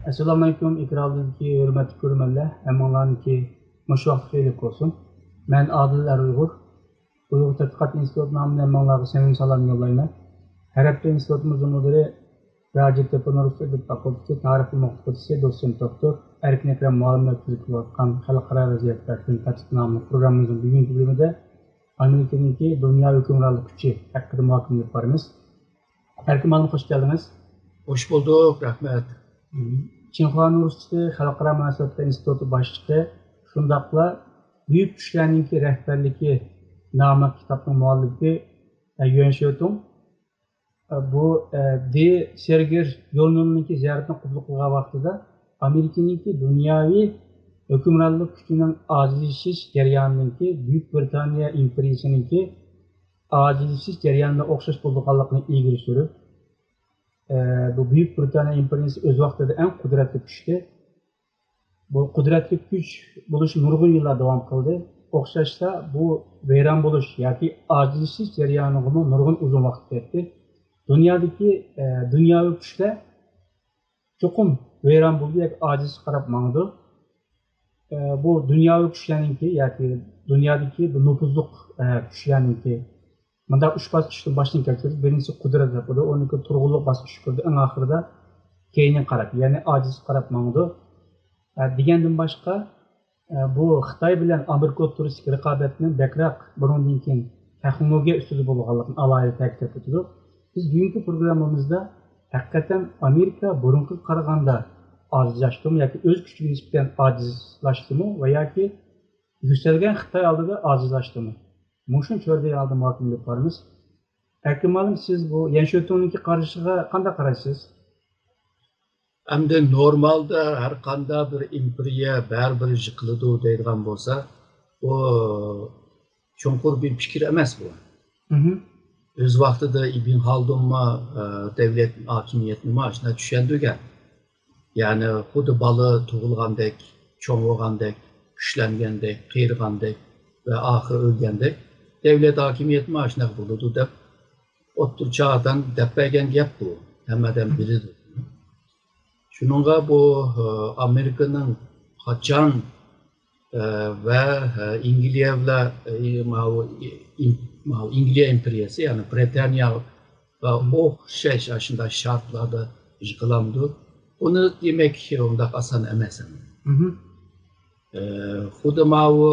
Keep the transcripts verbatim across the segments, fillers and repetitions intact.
ئەسسالامۇئەلەيكۇم، ئېكران ئالدىدىكى ھۆرمەتلىك كۆرۈرمەنلەر، ھەممىڭلارنىڭكى مۇشۇ ۋاقتى خەيرلىك بولسۇن. مەن ئادىل ئەر ئۇيغۇر. ئۇيغۇر تەتقىقات ئىنستىتۇتى نامىدىن ھەممىڭلارغا سەمىمىي سالام يوللايمەن. ھەر ھەپتە ئىنستىتۇتىمىزنىڭ مۇدىرى ۋە ھاجەتتېپە نورۇس ئەدەبىيات فاكۇلتېتى تارىخ ئىلمى ئوقۇتقۇچىسى، دوتسېنت دوكتور ئەركىن ئەكرەم مۇئەللىم ئۆتكۈزۈپ كېلىۋاتقان خەلقئارا ۋەزىيەتلەر فىلىم تەتقىقاتى ناملىق پروگراممىمىزنىڭ بۈگۈنكى بۆلۈمىدە ئامېرىكىنىڭكى دۇنيا ھۆكۈمرانلىق كۈچى ھەققىدە مۇھاكىمە ئېلىپ بارىمىز. ئەركىن مۇئەللىم، خوش كەلدىڭىز. خوش بولدۇق، رەھمەت. چىڭخۇا ئۇنىۋېرسىتېتى خەلقئارا مۇناسىۋەتلەر ئىنستىتۇتى باشلىقى، شۇنداقلا بۈيۈك كۈچلەرنىڭكى رەھبەرلىكى ناملىق كىتابنىڭ مۇئەللىپى، ئە، يۈەن شۆتۇڭ، ئە، بۇ، ئە، دى سېرگېر ژۇرنىلىنىڭكى زىيارىتىنى قوبۇل قىلغان ۋاقتىدا ئامېرىكىنىڭكى دۇنياۋى ھۆكۈمرانلىق كۈچىنىڭ ئاجىزلىشىش جەريانىدىكى بۈيۈك بىرىتانىيە ئىمپېرىيىسىنىڭكى ئاجىزلىشىش جەريانىدا ئوخشاش بولىدىغانلىقىنى ئىلگىرى سۈرۈپ، ئە، بۇ بۈيۈك بىرىتانىيە ئىمپېرىيىسى ئۆز ۋاقتىدا ئەڭ قۇدرەتلىك كۈچتى. بۇ قۇدرەتلىك كۈچ بولۇشى نۇرغۇن يىللار داۋام قىلدى. ئوخشاشلا بۇ ۋەيران بولۇش ياكى ئاجىزلىشىش جەريانىغىمۇ نۇرغۇن ئۇزۇن ۋاقىت كەتتى. دۇنيادىكى، ئە، دۇنياۋى كۈچلەر چوقۇم ۋەيران بولدى ياكى ئاجىزلىشىشقا قاراپ ماڭىدۇ. ئە، بۇ دۇنياۋى كۈچلەرنىڭكى ياكى دۇنيادىكى بۇ نوپۇزلۇق، ئە، كۈچلەرنىڭكى مۇنداق ئۈچ باسقۇچتىن باشتىن كەچۈرىمىز. بىرىنچىسى قۇدرەت دەپ بولىدۇ، ئۇنىڭ كېيىن تۇرغۇنلۇق باسقۇچى كىرىدۇ، ئەڭ ئاخىرىدا كەينىگە قاراپ، يەنى ئاجىزلىققا قاراپ ماڭىدۇ. ئە، دېگەندىن باشقا، ئە، بۇ خىتاي بىلەن ئامېرىكا ئوتتۇرىسىدىكى رىقابەتنىڭ بەكرەك بۇنىڭدىن كېيىن تېخنولوگىيە ئۈستىدە بولغانلىقىنى ئالاھىدە تەكىتلەپ ئۆتىدۇ. بىز بۈگۈنكى پروگراممىمىزدا ھەقىقەتەن ئامېرىكا بۇرۇنقىغا قارىغاندا ئاجىزلاشتىمۇ ياكى ئۆز كۈچىگە نىسبەتەن ئاجىزلاشتىمۇ ۋە ياكى يۈكسەلگەن خىتاي ئالدىدا ئاجىزلاشتىمۇ؟ مۇشۇنى چۆرىدەي ئالدىن مۇھاكىمە ئېلىپ بارىمىز. ئەركىن مۇئەللىم، سىز بۇ يەن شۆتۇڭنىڭكى قارىشىغا قانداق قارايسىز؟ ئەمدى نورمالدا ھەر قانداق بىر ئىمپېرىيە بەرىبىر يىقىلىدۇ دەيدىغان بولسا، بۇ چوڭقۇر بىر پىكىر ئەمەس بۇ. مهم. ئۆز ۋاقتىدا ئىبن خالدۇنمۇ، ئە، دەۋلەت ھاكىمىيەتنىمۇ ئاشۇنداق چۈشەندۈرگەن. يەنى خۇددى بالا تۇغۇلغاندەك، چوڭ بولغاندەك، كۈچلەنگەندەك، قېرىغاندەك ۋە ئاخىرى ئۆلگەندەك، دەۋلەت ھاكىمىيەتمۇ ئاشۇنداق بولىدۇ دەپ ئوتتۇرا چاغدىن دەپ بەرگەن گەپ بۇ. ھەممە ئادەم بىلىدۇ. شۇنىڭغا بۇ، ئە، ئامېرىكىنىڭ قاچان، ئە، ۋە، ئە، ئىنگلىيە بىلەن، ئە، ماۋۇ، ئىن-، ماۋۇ ئىنگلىيە ئىمپېرىيەسى، يەنى برىتانىيەگە ئوخشاش ئاشۇنداق شارتلاردا يىقىلامدۇ؟ بۇنى دېمەك ئۇنداق ئاسان ئەمەس. مهم. ئە، خۇددى ماۋۇ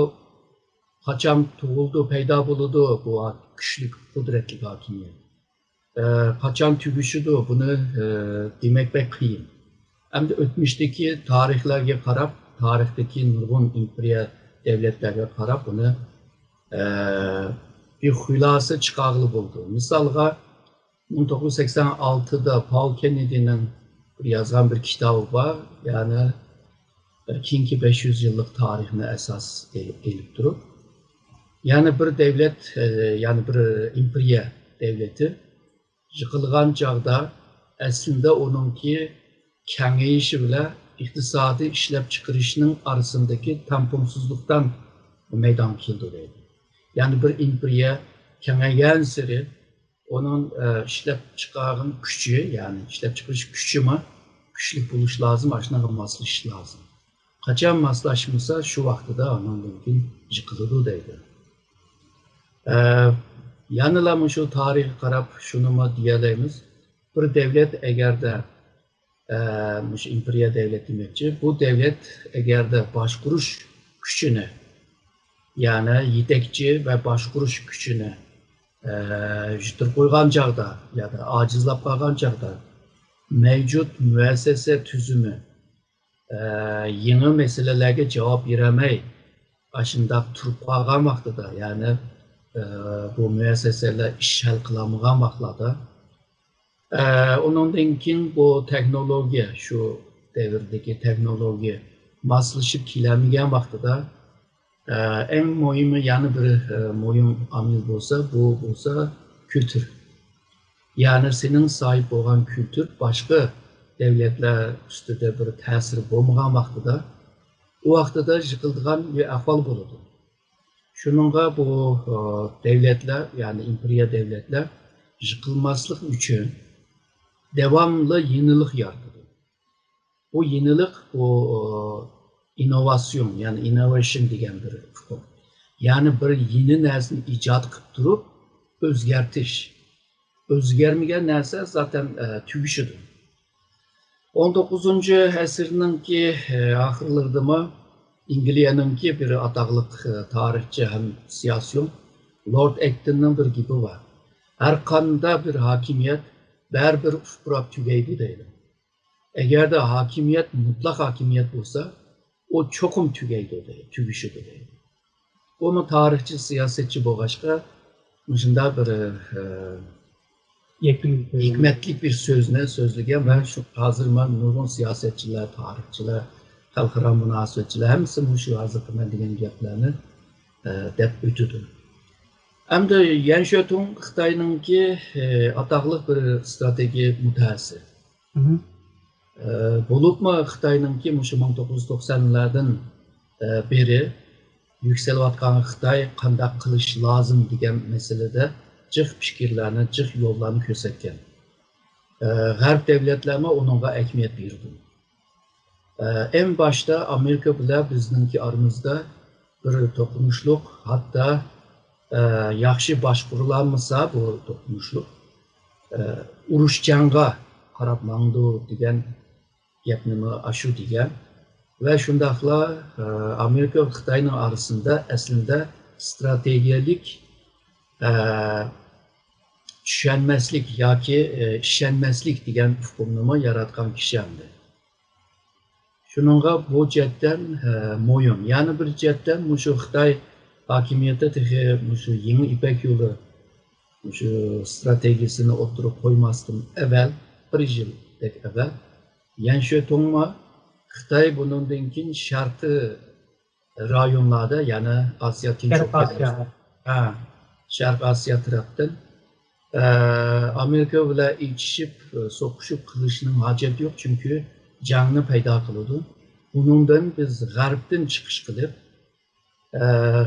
قاچان تۇغۇلىدۇ، پەيدا بولىدۇ بۇ كۈچلۈك، قۇدرەتلىك ھاكىمىيەت؟ ئە، قاچان تۈگىشىدۇ؟ بۇنى، ئە، دېمەك بەك قىيىن. ئەمدى ئۆتمۈشتىكى تارىخلارغا قاراپ، تارىختىكى نۇرغۇن ئىمپېرىيە دەۋلەتلەرگە قاراپ بۇنى، ئە، بىر خۇلاسە چىقارغىلى بولىدۇ. مىسالغا، مىڭ توققۇز يۈز سەكسەن ئالتىدا پاول كېننېدىنىڭ بىر يازغان بىر كىتابى بار، يەنى، ئە، كېيىنكى بەش يۈز يىللىق تارىخنى ئاساس ئېلىپ، ئېلىپ تۇرۇپ، يەنى بىر دەۋلەت، ئە، يەنى بىر ئىمپېرىيە دەۋلىتى يىقىلغان چاغدا ئەسلىدە ئۇنىڭكى كېڭىيىشى بىلەن ئىقتىسادىي ئىشلەپچىقىرىشنىڭ ئارىسىندىكى تەڭپۇڭسىزلىقتىن مەيدانغا كېلىدۇ دەيدۇ. يەنى بىر ئىمپېرىيە كېڭەيگەنسېرى ئۇنىڭ، ئە، ئىشلەپچىقارغان كۈچى، يەنى ئىشلەپچىقىرىش كۈچىمۇ كۈچلۈك بولۇشى لازىم، ئاشۇنىڭغا ماسلىشىشى لازىم. قاچان ماسلاشمىسا، شۇ ۋاقتىدا ئانىڭدىن كېيىن يىقىلىدۇ دەيدۇ. ئە، يەنىلا مۇشۇ تارىخقا قاراپ شۇنىمۇ دېيەلەيمىز. بىر دەۋلەت ئەگەردە، ئە، مۇشۇ ئىمپېرىيە دەۋلەت دېمەكچى، بۇ دەۋلەت ئەگەردە باشقۇرۇش كۈچىنى، يەنى يېتەكچى ۋە باشقۇرۇش كۈچىنى، ئە، يىتتۈرۈپ قويغان چاغدا يادا ئاجىزلاپ قالغان چاغدا، مەۋجۇت مۇئەسسەسە تۈزۈمى، ئە، يېڭى مەسىلىلەرگە جاۋاب بېرەلمەي، ئاشۇنداق تۇرۇپ قالغان ۋاقتىدا، يەنى، ئە، بۇ مۇئەسسەسەلەر ئىش ھەل قىلالمىغان ۋاقىتلاردا، ئە، ئۇنىڭدىن كېيىن بۇ تېخنولوگىيە، شۇ دەۋردىكى تېخنولوگىيە ماسلىشىپ كېلەلمىگەن ۋاقتىدا، ئە، ئەڭ مۇھىمى، يەنە بىر، ئە، مۇھىم ئامىل بولسا، بۇ بولسا كۈلتۈر. يەنى سېنىڭ ساھىب بولغان كۈلتۈر باشقا دەۋلەتلەر ئۈستىدە بىر تەسىرى بولمىغان ۋاقتىدا، ئۇ ۋاقتىدا يىقىلىدىغان بىر ئەھۋال بولىدۇ. شۇنىڭغا بۇ، ئە، دەۋلەتلەر، يەنى ئىمپېرىيە دەۋلەتلەر يىقىلماسلىق ئۈچۈن داۋاملىق يېڭىلىق يارىتىدۇ. بۇ يېڭىلىق، بۇ ئىننوۋاتسىيون، يەنى ئىننوۋېيشن دېگەن بىر ئۇقۇم. يەنى بىر يېڭى نەرسىنى ئىجاد قىلىپ تۇرۇپ ئۆزگەرتىش. ئۆزگەرمىگەن نەرسە زاتەن تۈگىشىدۇ. ئون توققۇزىنچى ئەسىرنىڭكى ئاخىرلىرىدىمۇ ئەنگلىيەنىڭكى بىر ئاتاقلىق تارىخچى ھەم سىياسىيون لورد ئەكتىننىڭ بىر گېپى بار. ھەر قانداق بىر ھاكىمىيەت بەرىبىر ئۇپراپ تۈگەيدۇ دەيدۇ. ئەگەردە ھاكىمىيەت مۇتلەق ھاكىمىيەت بولسا، ئۇ چوقۇم تۈگەيدۇ دەيدۇ، تۈگىشىدۇ دەيدۇ. بۇمۇ تارىخچى، سىياسەتچى بولغاچقا، مۇشۇنداق بىر ھېكمەتلىك بىر سۆزنى سۆزلىگەن ۋە شۇ ھازىر مەن نۇرغۇن سىياسەتچىلەر، تارىخچىلار، خەلقئارا مۇناسىۋەتچىلەر ھەممىسى مۇشۇ ھازىرقى مەن دېگەن گەپلەرنى دەپ ئۆتىدۇ. ئەمدى يەن شۆتۇڭ خىتاينىڭكى ئاتاقلىق بىر ئىستراتېگىيە مۇتەخەسسىسى. بولۇپمۇ خىتاينىڭكى مۇشۇ مىڭ توققۇز يۈز توقسانلاردىن بېرى يۈكسىلىۋاتقان خىتاي قانداق قىلىش لازىم دېگەن مەسىلىدە جىق پىكىرلەرنى، جىق يوللارنى كۆرسەتكەن. غەرب دەۋلەتلەرمۇ ئۇنىڭغا ئەھمىيەت بېرىدۇ. ئەڭ باشتا ئامېرىكا بىلەن بىزنىڭكى ئارىمىزدا بىر توقۇنۇشلۇق، ھەتتا ياخشى باشقۇرۇلالمىسا بۇ توقۇنۇشلۇق، ئۇرۇش جەڭگە قاراپ ماڭىدۇ دېگەن گەپنىمۇ ئاشۇ دېگەن. ۋە شۇنداقلا ئامېرىكا ۋە خىتاينىڭ ئارىسىدا ئەسلىدە ئىستراتېگىيەلىك چۈشەنمەسلىك ياكى ئىشەنمەسلىك دېگەن ئۇقۇمنىمۇ ياراتقان كىشى ئەمدى. شۇنىڭغا بۇ جەھەتتىن مۇھىم. يەنە بىر جەھەتتىن مۇشۇ خىتاي ھاكىمىيىتى تېخى مۇشۇ يېڭى يىپەك يولى مۇشۇ ئىستراتېگىيىسىنى ئوتتۇرىغا قويماستىن ئەۋەل، بىر يىلدەك ئەۋەل، يەن شۆتۇڭمۇ خىتاي بۇنىڭدىن كېيىن شەرقىي رايونلاردا، يەنى ئاسىيا، تىنچ ئوكيانۇس، ھە، شەرق ئاسىيا تەرەپتىن ئامېرىكا بىلەن ئېچىشىپ، سوقۇشۇپ قىلىشنىڭ ھاجەت يوق، چۈنكى جەڭنى پەيدا قىلىدۇ. ئۇنىڭدىن بىز غەربتىن چىقىش قىلىپ،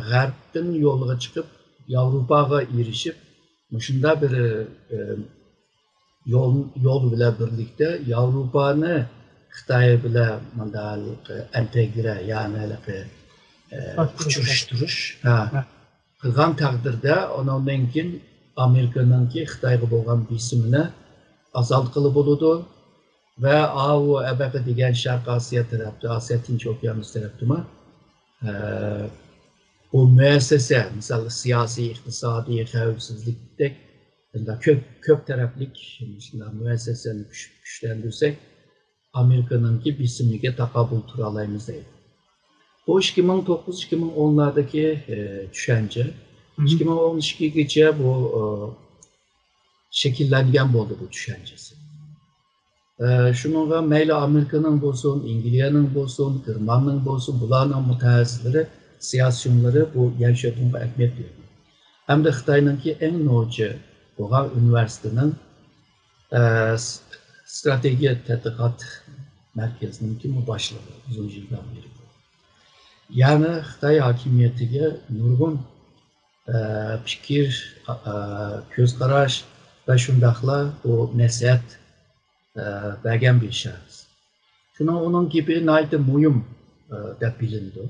غەربتىن يولغا چىقىپ، ياۋروپاغا ئېرىشىپ، مۇشۇنداق بىر يول، يول بىلەن بىرلىكتە ياۋروپانى خىتاي بىلەن مۇنداق ئىنتېگرە، يەنى ھېلىقى ئۇچراشتۇرۇش، ھە، قىلغان تەقدىردە، ئۇنىڭدىن كېيىن ئامېرىكىنىڭكى خىتايغا بولغان بېسىمىنى ئازالتقىلى بولىدۇ. ۋە ئاۋۇ ئەبەقە دېگەن شەرق ئاسىيا تەرەپتە، ئاسىيا تىنچ ئوكيانۇس تەرەپتىمۇ، ئە، بۇ مۇئەسسەسە، مىسال، سىياسىي، ئىقتىسادىي، خەۋپسىزلىكتەك بۇنداق كۆپ، كۆپ تەرەپلىك مۇشۇنداق مۇئەسسەسىنى كۈچ-، كۈچلەندۈرسەك، ئامېرىكىنىڭكى بېسىمىگە تاقابىل تۇرالايمىز دەيدۇ. بۇ ئىككى مىڭ توققۇز، ئىككى مىڭ ئونلاردىكى، ئە، چۈشەنچە. ئىككى مىڭ ئون ئىككىگىچە بۇ، ئە، شەكىللەنگەن بولدى بۇ چۈشەنچىسى. ئە، شۇنىڭغا مەيلى ئامېرىكىنىڭ بولسۇن، ئەنگلىيەنىڭ بولسۇن، گېرماننىڭ بولسۇن، بۇلارنىڭ مۇتەخەسسىسلىرى، سىياسىيونلىرى بۇ يەنشۆتۇڭغا ئەھمىيەت بېرىدۇ. ھەمدە خىتاينىڭكى ئەڭ نوچى بولغان ئۇنىۋېرسىتېتىنىڭ، ئە، س-، ئىستراتېگىيە تەتقىقات مەركىزىنىڭكى باشلىقى ئۇزۇن يىلدىن بېرى. يەنى خىتاي ھاكىمىيىتىگە نۇرغۇن، ئە، پىكىر، ئە، كۆز قاراش ۋە شۇنداقلا بۇ نەسىھەت، ئە، بەرگەن بىر شەخس. شۇنىڭ، ئۇنىڭ گېپى ناھايىتى مۇھىم، ئە، دەپ بىلىنىدۇ.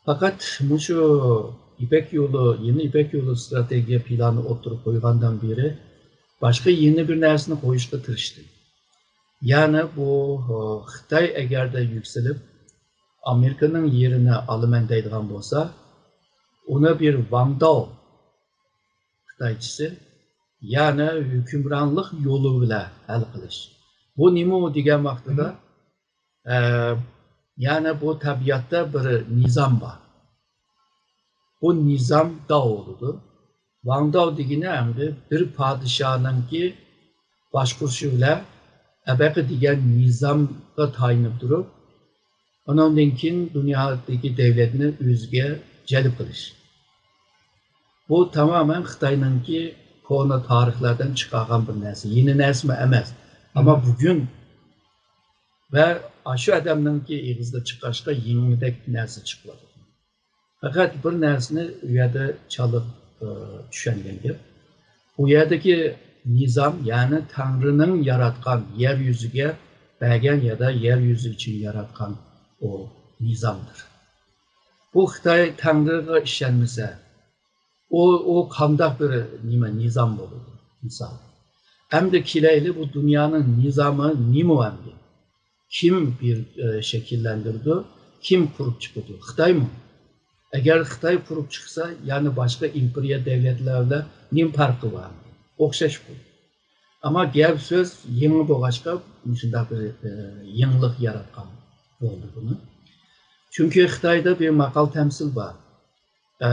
پەقەت مۇشۇ يىپەك يولى، يېڭى يىپەك يولى ئىستراتېگىيە پىلانى ئوتتۇرىغا قويغاندىن بېرى باشقا يېڭى بىر نەرسىنى قويۇشقا تىرىشتى. يەنى بۇ، ئە، خىتاي ئەگەردە يۈكسىلىپ، ئامېرىكىنىڭ يېرىنى ئالىمەن دەيدىغان بولسا، ئۇنى بىر ۋاڭداۋ خىتايچىسى، يەنى ھۆكۈمرانلىق يولى بىلەن ھەل قىلىش. بۇ نېمە دېگەن ۋاقتىدا، ئە، يەنى بۇ تەبىئەتتە بىر نىزام بار. بۇ نىزام داۋ بولىدۇ. ۋاڭداۋ دېگىنى ئەمدى بىر پادىشاھنىڭكى باشقۇرۇشى بىلەن ئەبەقە دېگەن نىزامغا تايىنىپ تۇرۇپ، ئۇنىڭدىن كېيىن دۇنيادىكى دەۋلەتنى ئۆزىگە جەلپ قىلىش. بۇ تامامەن خىتاينىڭكى كونا تارىخلاردىن چىقارغان بىر نەرسە، يېڭى نەرسىمۇ ئەمەس. ئەمما بۈگۈن ۋە ئاشۇ ئادەمنىڭكى ئېغىزىدا چىققاچقا يېڭىدەك نەرسە چىقىۋاتىدۇ. پەقەت بىر نەرسىنى ئۇ يەردە چالا، ئە، چۈشەنگەن گەپ. ئۇ يەردىكى نىزام، يەنى تەڭرىنىڭ ياراتقان يەر يۈزىگە بەرگەن يا يەر يۈزى ئۈچۈن ياراتقان ئۇ نىزامدۇر. بۇ خىتاي تەڭرىغا ئىشەنمىسە، ئۇ، ئۇ قانداق بىر نېمە، نىزام بولىدۇ؟ مىسال. ئەمدى كېلەيلى، بۇ دۇنيانىڭ نىزامى نېمە ئەمدى؟ كىم بىر، ئە، شەكىللەندۈرىدۇ؟ كىم قۇرۇپ چىقىدۇ؟ خىتايمۇ؟ ئەگەر خىتاي قۇرۇپ چىقسا، يەنى باشقا ئىمپېرىيە دەۋلەتلەر بىلەن نېمە پەرقى بار؟ ئوخشاشقۇ. ئەمما گەپ سۆز يېڭى بولغاچقا، مۇشۇنداق بىر، ئە، يېڭىلىق ياراتقان بولدى بۇنى. چۈنكى خىتايدا بىر ماقال تەمسىل بار. ئە،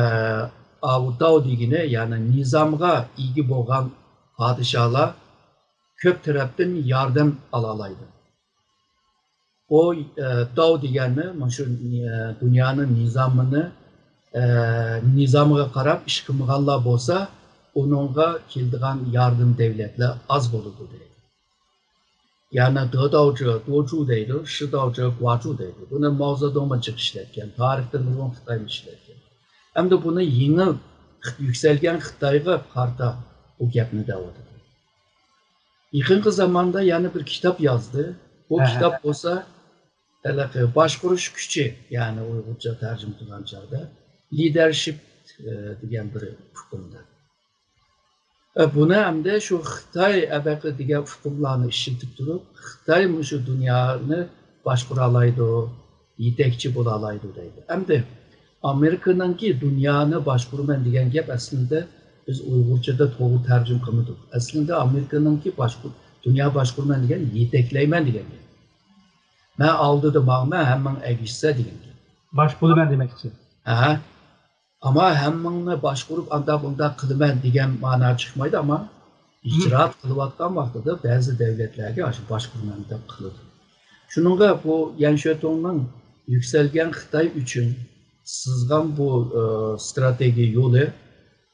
ئاۋۇ داۋ دېگىنى، يەنى نىزامغا ئىگە بولغان پادىشاھلار كۆپ تەرەپتىن ياردەم ئالالايدۇ. ئۇ، ئە، داۋ دېگەننى مۇشۇ، ئە، دۇنيانىڭ نىزامىنى، ئە، نىزامىغا قاراپ ئىش قىلمىغانلار بولسا، ئۇنىڭغا كېلىدىغان ياردەم دەۋلەتلەر ئاز بولىدۇ دەيدۇ. يەنى دېداۋجى دوجۇ دەيدۇ، شىداۋجى گۇاجۇ دەيدۇ. بۇنى ماۋزېدۇڭمۇ جىق ئىشلەتكەن، تارىختىن بۇرۇن خىتايمۇ ئىشلەتكەن. ئەمدى بۇنى يېڭى يۈكسەلگەن خىتايغا قارىتا بۇ گەپنى دەۋاتىدۇ. يېقىنقى زاماندا يەنە بىر كىتاب يازدى. بۇ ھە، ھە. كىتاب بولسا ھېلىقى باشقۇرۇش كۈچى، يەنى ئۇيغۇرچە تەرجىمە قىلغان چاغدا لىدېرشىپ، ئە، دېگەن بىر ئۇقۇمدا. ئە، بۇنى ئەمدى شۇ خىتاي ئەبەقى دېگەن ئۇقۇملارنى ئىشلىتىپ تۇرۇپ، خىتاي مۇشۇ دۇنيانى باشقۇرالايدۇ، يېتەكچى بولالايدۇ دەيدۇ. ئەمدى ئامېرىكىنىڭكى دۇنيانى باشقۇرىمەن دېگەن گەپ ئەسلىدە بىز ئۇيغۇرچىدا توغرا تەرجىمە قىلمىدۇق. ئەسلىدە ئامېرىكىنىڭكى باشقۇر-، دۇنيا باشقۇرىمەن دېگەن يېتەكلەيمەن دېگەن گەپ. مەن ئالدىدا ماڭىمەن، ھەممىڭ ئەگىشسە دېگەن گەپ. باش بولىمەن دېمەكچى. ھە. ئەمما ھەممىڭنى باشقۇرۇپ ئانداق بۇنداق قىلىمەن دېگەن مانا چىقمايدۇ، ئەمما ئىجرائات قىلىۋاتقان ۋاقتىدا بەزى دەۋلەتلەرگە ئاشۇ باشقۇرىمەن دەپ قىلىدۇ. شۇنىڭغا بۇ يەن شۆتۇڭنىڭ يۈكسەلگەن خىتاي ئۈچۈن سىزغان بۇ، ئە، ستراتېگىيە يولى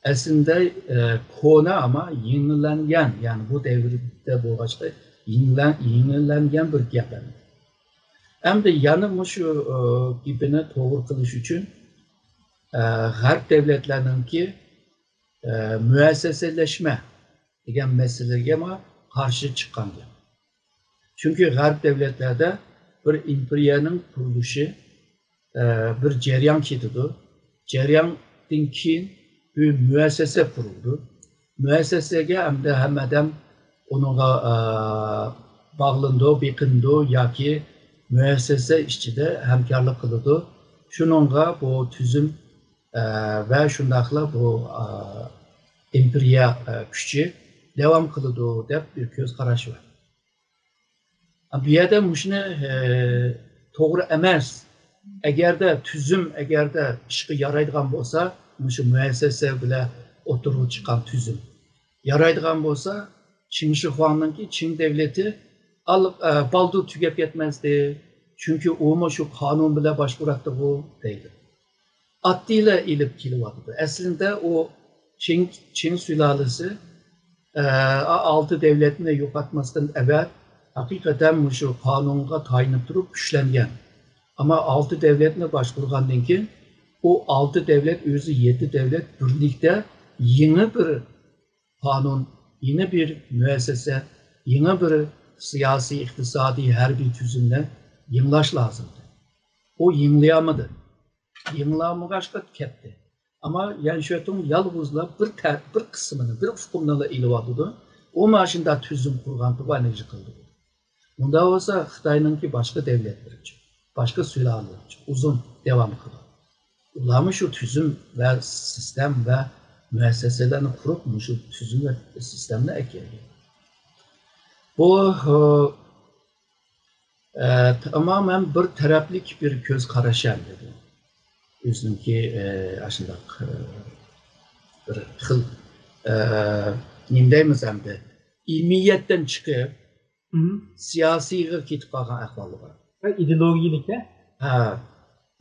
ئەسلىدە، ئە، كونا، ئەمما يېڭىلەنگەن، يەنى بۇ دەۋردە بولغاچقا يېڭىلەن-، يېڭىلەنگەن بىر گەپ ئەمدى. ئەمدى يەنە مۇشۇ، ئە، گېپىنى توغرا قىلىش ئۈچۈن، ئە، غەرب دەۋلەتلەرنىڭكى، ئە، مۇئەسسەسىلەشمە دېگەن مەسىلىگىمۇ قارشى چىققان گەپ. چۈنكى غەرب دەۋلەتلەردە بىر ئىمپېرىيەنىڭ قۇرۇلۇشى، ئە، بىر جەريان كېتىدۇ. جەرياندىن كېيىن بىر مۇئەسسەسە قۇرۇلىدۇ. مۇئەسسەسەگە ئەمدى ھەممە ئادەم ئۇنىڭغا، ئە، باغلىنىدۇ، بېقىنىدۇ ياكى مۇئەسسەسە ئىچىدە ھەمكارلىق قىلىدۇ. شۇنىڭغا بۇ تۈزۈم، ئە، ۋە شۇنداقلا بۇ، ئە، ئىمپېرىيە، ئە، كۈچى داۋام قىلىدۇ دەپ بىر كۆز قاراش بار. بۇ يەردە مۇشۇنى، ئە، توغرا ئەمەس. ئەگەردە تۈزۈم، ئەگەردە ئىشقا يارايدىغان بولسا، مۇشۇ مۇئەسسەسە بىلەن ئوتتۇرىغا چىققان تۈزۈم يارايدىغان بولسا، چىڭ شىخۇاڭنىڭكى چىڭ دەۋلىتى ئال-، ئە، بالدۇر تۈگەپ كەتمەستى. چۈنكى ئۇمۇ شۇ قانۇن بىلەن باشقۇراتتىغۇ دەيدۇ. ئاددىيلا ئېلىپ كېلىۋاتىدۇ. ئەسلىدە ئۇ چىڭ، چىڭ سۇلالىسى، ئە، ئالتە دەۋلەتنى يوقاتماستىن ئەۋەل، ھەقىقەتەن مۇشۇ قانۇنغا تايىنىپ تۇرۇپ كۈچلەنگەن. ئەمما ئالتە دەۋلەتنى باشقۇرغاندىن كېيىن، ئۇ ئالتە دەۋلەت، ئۆزى يەتتە دەۋلەت بىرلىكتە يېڭى بىر قانۇن، يېڭى بىر مۇئەسسەسە، يېڭى بىر سىياسىي، ئىقتىسادىي، ھەربىي تۈزۈمنى يېڭىلاش لازىمدى. ئۇ يېڭىلىيالمىدى. يېڭىلالمىغاچقا كەتتى. ئەمما يەن شۆتۇڭ يالغۇزلا بىر تە-، بىر قىسمىنى، بىر ئۇقۇمنىلا ئېلىۋاتىدۇ. ئۇ مانا شۇنداق تۈزۈم قۇرغان، تۇبانىجى قىلدى. مۇنداق بولسا خىتاينىڭكى باشقا دەۋلەتلىرىچە، باشقا سۇلالىلىرىچە ئۇزۇن داۋام قىلىدۇ. ئۇلارمۇ شۇ تۈزۈم ۋە سىستېم ۋە مۇئەسسەسىلەرنى قۇرۇپ، مۇشۇ تۈزۈم ۋە سىستېمنى ئەكەلگەن. بۇ، ئە، تامامەن بىر تەرەپلىك بىر كۆز قاراش ئەمدى بۇ. ئۆزىنىڭكى، ئە، ئاشۇنداق، ئە، بىر خىل، ئە، نېمە دەيمىز ئەمدى؟ ئىلمىيەتتىن چىقىپ، مم. سىياسىيغا كېتىپ قالغان ئەھۋالى بار. ۋە ئىدېئولوگىيىلىككە؟ ھە.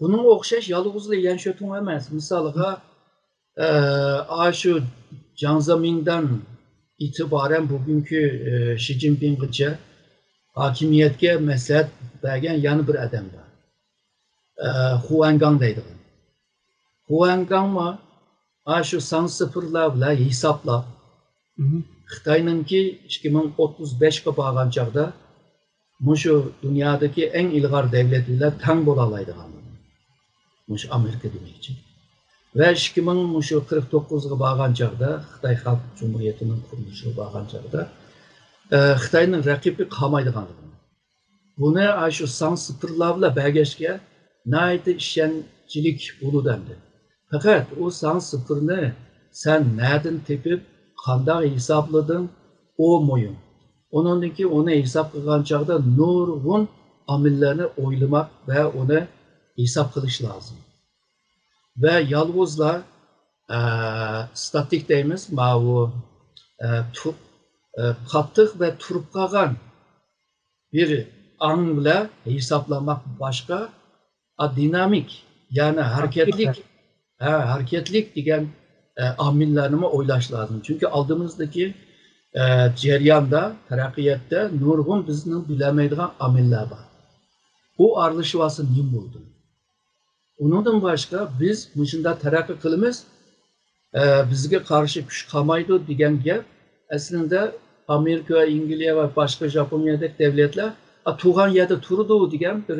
بۇنىڭغا ئوخشاش يالغۇزلا يەن شۆتۇڭ ئەمەس. مىسالغا، ئە، ئاشۇ جياڭ زېمىندىن ئېتىبارەن بۈگۈنكى، ئە، شى جىنپىڭغىچە ھاكىمىيەتكە مەسلىھەت بەرگەن يەنە بىر ئادەم بار. ئە، خۇ ۋەنگاڭ دەيدىغان. خۇ ۋەنگاڭمۇ ئاشۇ سان سىفىرلار بىلەن ھېسابلاپ، مم. خىتاينىڭكى ئىككى مىڭ ئوتتۇز بەشكە بارغان چاغدا، مۇشۇ دۇنيادىكى ئەڭ ئىلغار دەۋلەت بىلەن تەڭ بولالايدىغانلىقى. مۇشۇ ئامېرىكا دېمەكچى. ۋە ئىككى مىڭ مۇشۇ قىرىق توققۇزغا بارغان چاغدا، خىتاي خەلق جۇمھۇرىيىتىنىڭ قۇرۇلۇشىغا بارغان چاغدا، ئە، خىتاينىڭ رەقىبى قالمايدىغانلىقىنى. بۇنى ئاشۇ ساڭ سىپىرلار بىلەن بەرگەچكە، ناھايىتى ئىشەنچلىك بولىدۇ ئەمدى. پەقەت ئۇ ساڭ سىپىرنى سەن نەدىن تېپىپ، قانداق ھېسابلىدىڭ، ئۇ مۇھىم. ئۇنىڭدىن كېيىن ئۇنى ھېساب قىلغان چاغدا نۇرغۇن ئامىللارنى ئويلىماق ۋە ئۇنى ھېساب قىلىش لازىم. ۋە يالغۇزلا، ئە، ستاتىك دەيمىز، ماۋۇ، ئە، تۇ-، ئە، قاتتىق ۋە تۇرۇپ قالغان بىر ئاڭ بىلەن ھېسابلىماق باشقا، ئا، دىنامىك، يەنى ھەرىكەتلىك، ھە، ھەرىكەتلىك دېگەن، ئە، ئامىللارنىمۇ ئويلاش لازىم. چۈنكى ئالدىمىزدىكى، ئە، جەرياندا، تەرەققىياتتا نۇرغۇن بىزنىڭ بىلەلمەيدىغان ئامىللار بار. ئۇ ئارىلىشىۋالسا نېمە بولىدۇ؟ ئۇنىڭدىن باشقا بىز مۇشۇنداق تەرەققىي قىلىمىز، ئە، بىزگە قارشى كۈچ قالمايدۇ دېگەن گەپ ئەسلىندە ئامېرىكا، ئەنگلىيە ۋە باشقا ژاپونىيەدەك دەۋلەتلەر، ئا، تۇرغان يەردە تۇرىدۇ دېگەن بىر،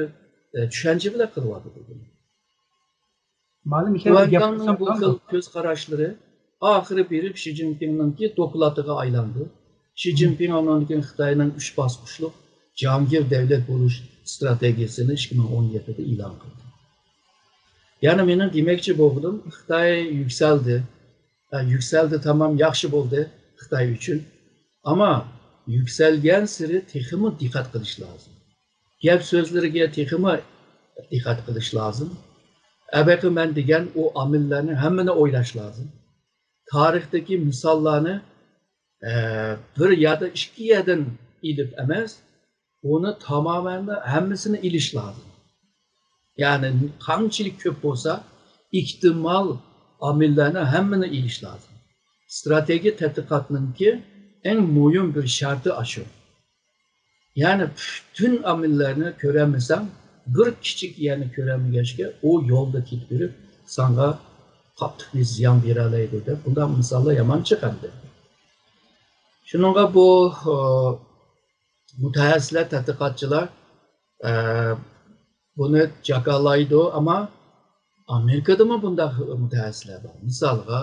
ئە، چۈشەنچە بىلەن قىلىۋاتىدۇ بۇنى. مۇئەللىم، مىشەل، گەپ قىلسام بۇ خىل كۆز قاراشلىرى ئاخىرى بېرىپ شى جىنپىڭنىڭكى دوكلاتىغا ئايلاندى. شى جىنپىڭ ئاندىن كېيىن خىتاينىڭ ئۈچ باسقۇچلۇق جاھانگىر دەۋلەت بولۇش ئىستراتېگىيىسىنى ئىككى مىڭ ئون يەتتىدە ئېلان قىلدى. يەنى مېنىڭ دېمەكچى بولغىنىم، خىتاي يۈكسەلدى. ھە، يۈكسەلدى، تامام ياخشى بولدى خىتاي ئۈچۈن. ئەمما يۈكسەلگەنسېرى تېخىمۇ دىققەت قىلىش لازىم. گەپ سۆزلىرىگە تېخىمۇ دىققەت قىلىش لازىم. ئەبەقى مەن دېگەن ئۇ ئامىللارنى ھەممىنى ئويلاش لازىم. تارىختىكى مىساللارنى، ئە، بىر يادا ئىككى يەردىن ئېلىپ ئەمەس، ئۇنى تامامەن ھەممىسىنى ئېلىش لازىم. يەنى قانچىلىك كۆپ بولسا، ئېھتىمال ئامىللارنى ھەممىنى ئېلىش لازىم. ئىستراتېگىيە تەتقىقاتنىڭكى ئەڭ مۇھىم بىر شەرتى ئاشۇ. يەنى پۈتۈن ئامىللارنى كۆرەلمىسەڭ، بىر كىچىك يەرنى كۆرەلمىگەچكە، ئۇ يولدا كېتىپ يۈرۈپ، ساڭا قاتتىق بىر زىيان بېرەلەيدۇ دەپ، بۇنداق مىساللار يامان چىقىدۇ. شۇنىڭغا بۇ، ئۇ، مۇتەخەسسىسلەر، تەتقىقاتچىلار، ئە، بۇنى جاكارلايدۇ، ئەمما ئامېرىكىدىمۇ بۇنداق مۇتەخەسسىسلەر بار. مىسالغا،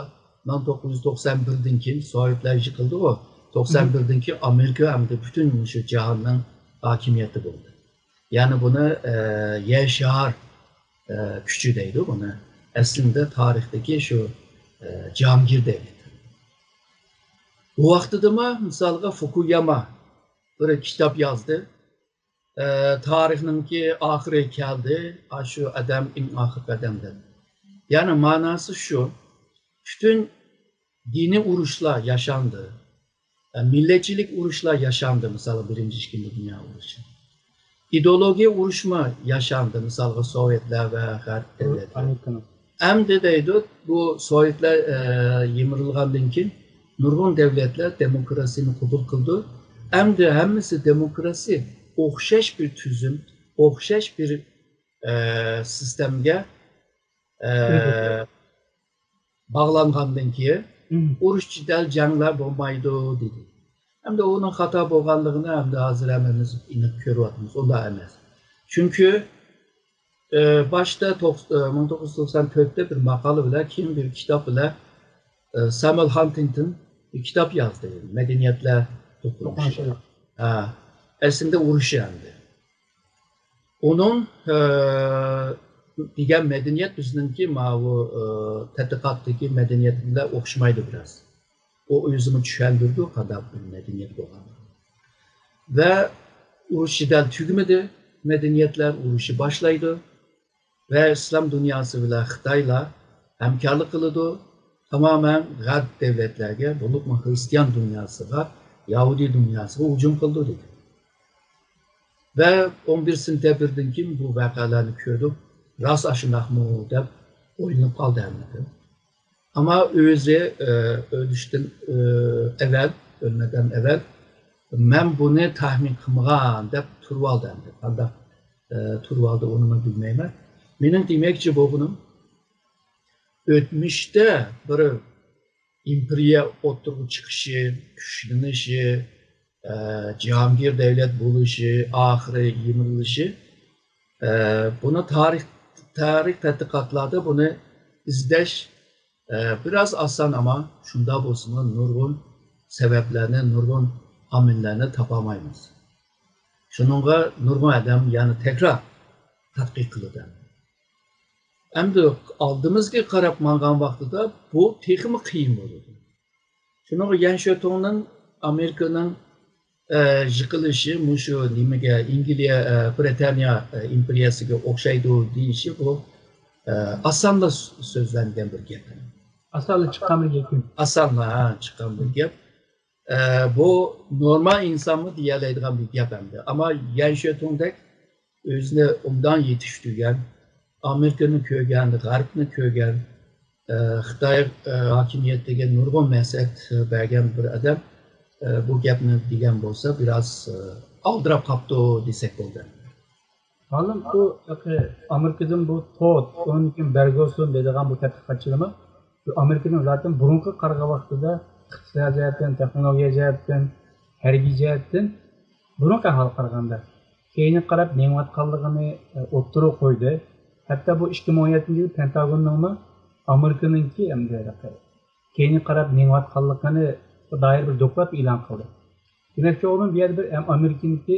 مىڭ توققۇز يۈز توقسان بىردىن كېيىن سوۋېتلار يىقىلدىغۇ، توقسان بىردىن كېيىن ئامېرىكا ئەمدى پۈتۈن شۇ جاھاننىڭ ھاكىمىيىتى بولدى. يەنى بۇنى، ئە، يەر شار، ئە، كۈچى دەيدۇ بۇنى. ئەسلىندە تارىختىكى شۇ، ئە، جاھانگىر دەۋلىتى. بۇ ۋاقتىدىمۇ، مىسالغا، فۇكۇياما بىر كىتاب يازدى. ئە، تارىخنىڭكى ئاخىرى كەلدى، ئاشۇ ئادەم ئەڭ ئاخىرقى ئادەم دەپ. يەنى مەنىسى شۇ، پۈتۈن دىنىي ئۇرۇشلار ياشاندى. ئە، مىللەتچىلىك ئۇرۇشلار ياشاندى، مىسالغا، بىرىنچى، ئىككىنچى دۇنيا ئۇرۇشى. ئىدېئولوگىيە ئۇرۇشمۇ ياشاندى، مىسالغا، سوۋېتلار ۋە غەرب دۆلەتلىرى. ئەمدى دەيدۇ، بۇ سوۋېتلار، ئە، يىمىرىلغاندىن كېيىن نۇرغۇن دۆلەتلەر دېموكراتىيىنى قوبۇل قىلدى. ئەمدى ھەممىسى دېموكراتىيە ئوخشاش بىر تۈزۈم، ئوخشاش بىر، ئە، سىستېمىگە، ئە، باغلانغاندىن كېيىن ئۇرۇش، جېدەل، جەڭلەر بولمايدۇ دېدى. ئەمدى ئۇنىڭ خاتا بولغانلىقىنى ئەمدى ھازىر ھەممىمىز ئېنىق كۆرۈۋاتىمىز، ئۇنداق ئەمەس. چۈنكى، ئە، باشتا توق-، ئە، مىڭ توققۇز يۈز توقسان تۆتتە بىر ماقالە بىلەن، كېيىن بىر كىتاب بىلەن، ئە، سامۇئېل ھانتىنگتون بىر كىتاب يازدى، مەدەنىيەتلەر توقۇنۇشى. ھە، ئەسلىدە ئۇرۇشى ئەمدى. ئۇنىڭ، ئە، دېگەن مەدەنىيەت بىزنىڭكى ماۋۇ، ئە، تەتقىقاتتىكى مەدەنىيەت بىلەن ئوخشىمايدۇ بىراز. ئۇ ئۆزىمۇ چۈشەندۈرىدۇ، قانداق بىر مەدەنىيەت بولغانلىقىنى. ۋە ئۇرۇش جېدەل تۈگىمىدى، مەدەنىيەتلەر ئۇرۇشى باشلايدۇ. ۋە ئىسلام دۇنياسى بىلەن خىتايلار ھەمكارلىق قىلىدۇ، تامامەن غەرب دۆلەتلەرگە، بولۇپمۇ خىرىستىيان دۇنياسىغا، يەھۇدىي دۇنياسىغا ھۇجۇم قىلىدۇ دېدى. ۋە ئون بىر سېنتەبىردىن كېيىن بۇ ۋەقەلەرنى كۆردۇق، راست ئاشۇنداقمۇ دەپ ئويلىنىپ قالدى ھەممىدىن. ئەمما ئۆزى، ئە، ئۆلۈشتىن، ئە، ئەۋەل، ئۆلمەكتىن ئەۋەل، مەن بۇنى تەخمىن قىلمىغان دەپ تۇرۇۋالدى ئەمدى. قانداق، ئە، تۇرۇۋالدى، ئۇنىمۇ بىلمەيمەن. مېنىڭ دېمەكچى بولغىنىم، ئۆتمۈشتە بىر ئىمپېرىيە ئوتتۇرىغا چىقىشى، كۈچلىنىشى، ئە، جاھانگىر دەۋلەت بولۇشى، ئاخىرى يىمىرىلىشى، ئە، بۇنى تارىخ، تارىخ تەتقىقاتلاردا بۇنى ئىزدەش، ئە، بىراز ئاسان، ئەمما شۇنداق بولسىمۇ نۇرغۇن سەۋەبلەرنى، نۇرغۇن ئامىللەرنى تاپالمايمىز. شۇنىڭغا نۇرغۇن ئادەم يەنە تەكرار تەتقىق قىلىدۇ. ئەمدى ئالدىمىزغا قاراپ ماڭغان ۋاقتىدا بۇ تېخىمۇ قىيىن بولىدۇ. شۇنىڭغا يەن شۆتۇڭنىڭ ئامېرىكىنىڭ، ئە، يىقىلىشى مۇشۇ نېمىگە، ئىنگلىيە، ئە، برىتانىيە، ئە، ئىمپېرىيەسىگە ئوخشايدۇ دېيىشى بۇ، ئە، ئاسانلا سۆ-، سۆزلەنگەن بىر گەپ. ئاسانلا چىققان بىر گەپ. ئاسانلا، ھە، چىققان بىر گەپ. ئە، بۇ نورمال ئىنسانمۇ دېيەلەيدىغان بىر گەپ ئەمدى. ئەمما يەن شۆتۇڭدەك ئۆزىنى ئوبدان يېتىشتۈرگەن، ئامېرىكىنى كۆرگەن، غەربنى كۆرگەن، ئە، خىتاي، ئە، ھاكىمىيىتىگە نۇرغۇن مەسلىھەت بەرگەن بىر ئادەم، ئە، بۇ گەپنى دېگەن بولسا، بىراز، ئە، ئالدىراپ قاپتۇ دېسەك بولىدۇ. مەلۇم، بۇ ئامېرىكىدىن بۇ تود، ئۇنىڭدىن كېيىن بەرگۇسون دەيدىغان بۇ تەتقىقاتچىلىرمۇ شۇ ئامېرىكىنىڭ زاتەن بۇرۇنقى قارىغان ۋاقتىدا ئىقتىسادىي جەھەتتىن، تېخنولوگىيە جەھەتتىن، ھەربىي جەھەتتىن بۇرۇنقى ئەھۋالغا قارىغاندا كەينىگە قاراپ مېڭىۋاتقانلىقىنى، ئوتتۇرىغا قويدى. ھەتتا بۇ ئىككى مىڭ ئون يەتتىنچى يىلى پېنتاگوننىڭمۇ ئامېرىكىنىڭكى ئەمدى كەينىگە قاراپ مېڭىۋاتقانلىقىنى دائىر بىر دوكلات ئېلان قىلدى. دېمەكچى بولغىنىم، بۇ يەردە بىر ئەم-، ئامېرىكىنىڭكى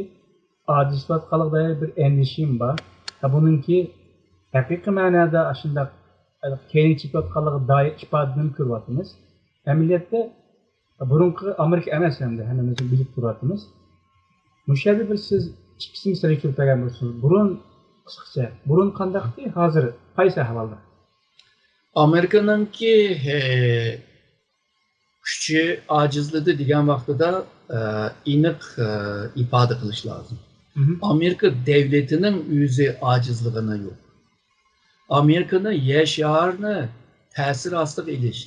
ئاجىزلاشقانلىقىغا دائىر بىر ئەندىشىم بار. ھە، بۇنىڭكى ھەقىقىي مەنادا ئاشۇنداق كەينىگە چېكىۋاتقانلىقىغا دائىر ئىپادىنى كۆرۈۋاتىمىز. ئەمەلىيەتتە بۇرۇنقى ئامېرىكا ئەمەس، ئەمدى ھەممىمىز بىلىپ تۇرۇۋاتىمىز. مۇشۇ يەردە بىر سىز ئىككىسى مەسىلىگە كېلىپ كەلگەن بولسىڭىز، بۇرۇن قىسقىچە، بۇرۇن قانداقتى، ھازىر قايسى ئەھۋالدا؟ ئامېرىكىنىڭكى، ھە، كۈچى ئاجىزلىدى دېگەن ۋاقتىدا، ئە، ئېنىق، ئە، ئىپادە قىلىش لازىم. مهم. ئامېرىكا دەۋلىتىنىڭ ئۆزى ئاجىزلىغىنى يوق. ئامېرىكىنى يەر شارىنى تەسىر ئاستىغا ئېلىش،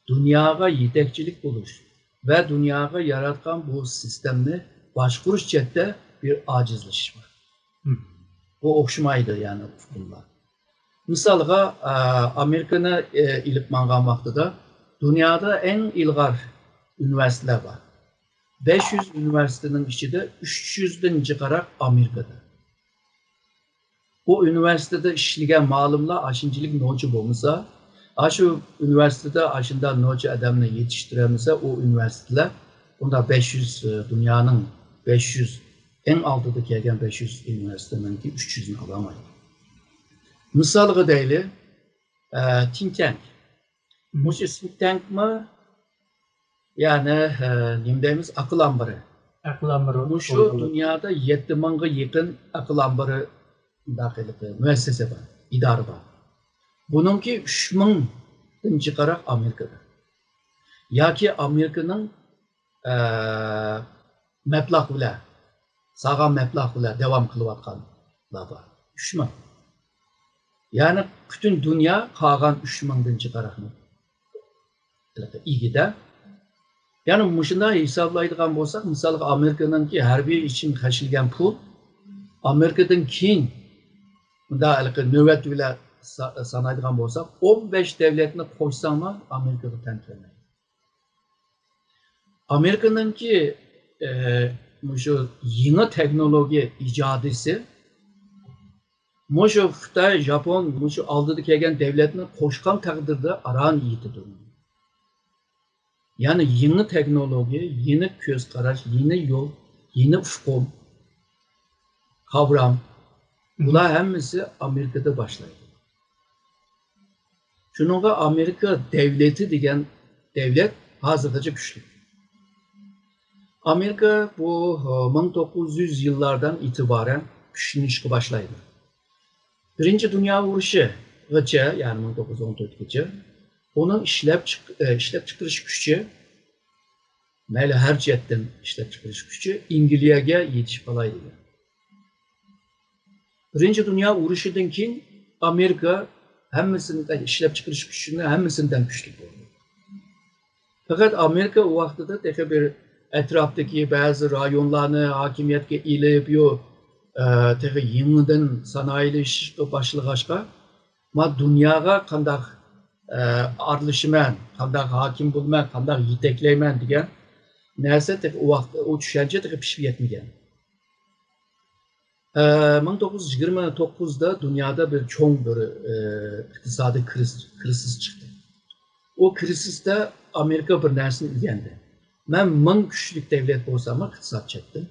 دۇنياغا يېتەكچىلىك بولۇش ۋە دۇنياغا ياراتقان بۇ سىستېمىنى باشقۇرۇش جەھەتتە بىر ئاجىزلىشىش بار. مم. بۇ ئوخشىمايدۇ، يەنى ئۇقۇملار. مىسالغا، ئە، ئامېرىكىنى، ئە، ئېلىپ ماڭغان ۋاقتىدا دۇنيادا ئەڭ ئىلغار ئۇنىۋېرسىتېتلار بار. بەش يۈز ئۇنىۋېرسىتېتنىڭ ئىچىدە ئۈچ يۈزدىن جىقراق ئامېرىكىدا. بۇ ئۇنىۋېرسىتېتتا ئىشلىگەن مۇئەللىملەر ئاشۇنچىلىك نوچى بولمىسا، ئاشۇ ئۇنىۋېرسىتېتتا ئاشۇنداق نوچى ئادەمنى يېتىشتۈرەلمىسە، ئۇ ئۇنىۋېرسىتېتلار ئۇنداق بەش يۈز، ئە، دۇنيانىڭ بەش يۈز، ئەڭ ئالدىدا كەلگەن بەش يۈز ئۇنىۋېرسىتېتنىڭكى ئۈچ يۈزنى ئالالمايدۇ. مىسالغا دەيلى، ئە، تىنك تانك. مم. مۇشۇ تىنك تانكمۇ، يەنى، ئە، نېمە دەيمىز، ئاقىل ئامبىرى. ئاقىل ئامبىرى مۇشۇ بولغانلىق. دۇنيادا يەتتە مىڭغا يېقىن ئاقىل ئامبىرى مۇنداق ھېلىقى مۇئەسسىسە بار، ئىدارە بار. بۇنىڭكى ئۈچ مىڭدىن جىقراق ئامېرىكىدا. ياكى ئامېرىكىنىڭ، ئە، مەبلەغ بىلەن، سالغان مەبلەغ بىلەن داۋام قىلىۋاتقانلار بار. ئۈچ مىڭ. يەنى پۈتۈن دۇنيا قالغان ئۈچ مىڭدىن جىقراقنى ئىگىدە. يەنى مۇشۇنداق ھېسابلايدىغان بولساق، مىسالغا، ئامېرىكىنىڭكى ھەربىي ئۈچۈن خەجلىگەن پۇل، ئامېرىكىدىن كېيىن، مۇنداق ھېلىقى نۆۋەت بىلەن سا-، سانايدىغان بولساق، ئون بەش دەۋلەتنى قوشساڭلا، ئامېرىكىغا تەڭ كەلمەيدۇ. ئامېرىكىنىڭكى، ئە، مۇشۇ يېڭى تېخنولوگىيە ئىجادىيسى مۇشۇ خىتاي، ياپون، مۇشۇ ئالدىدا كەلگەن دەۋلەتنى قوشقان تەقدىردە ئاران يېتىدۇ. يەنى يېڭى تېخنولوگىيە، يېڭى كۆز قاراش، يېڭى يول، يېڭى ئۇقۇم، قاۋرام، بۇلار ھەممىسى ئامېرىكىدا باشلايدۇ. شۇنىڭغا ئامېرىكا دەۋلىتى دېگەن دەۋلەت ھازىرغىچە كۈچلۈك. ئامېرىكا بۇ، مىڭ توققۇز يۈز يىللاردىن ئېتىبارەن كۈچلىنىشكە باشلايدۇ. بىرىنچى دۇنيا ئۇرۇشىغىچە، يەنى مىڭ توققۇز يۈز ئون تۆتكىچە ئۇنىڭ ئىشلەپ چىق-، ئىشلەپچىقىرىش كۈچى، مەيلى ھەر جەھەتتىن ئىشلەپچىقىرىش كۈچى ئىنگلىيەگە يېتىشىپ قالاي دېگەن. بىرىنچى دۇنيا ئۇرۇشىدىن كېيىن ئامېرىكا ھەممىسىنى، ئىشلەپچىقىرىش كۈچىنى ھەممىسىدىن كۈچلۈك بولدى. پەقەت ئامېرىكا ئۇ ۋاقتىدا تېخى بىر ئەتراپتىكى بەزى رايونلارنى ھاكىمىيەتكە ئېلىپ، يو-، ئە، تېخى يېڭىدىن سانائىيلىشىشقا باشلىغاچقا، ما دۇنياغا قانداق، ئە، ئارىلىشىمەن، قانداق ھاكىم بولىمەن، قانداق يېتەكلەيمەن دېگەن نەرسە تېخى ئۇ ۋاقىت، ئۇ چۈشەنچە تېخى پىشىپ يەتمىگەن. ئە، مىڭ توققۇز يۈز يىگىرمە توققۇزدا دۇنيادا بىر چوڭ بىر، ئە، ئىقتىسادىي كرىز-، كرىزىس چىقتى. ئۇ كرىزىستا ئامېرىكا بىر نەرسىنى ئۆگەندى. مەن مىڭ كۈچلۈك دەۋلەت بولساممۇ ئىقتىساد جەھەتتىن،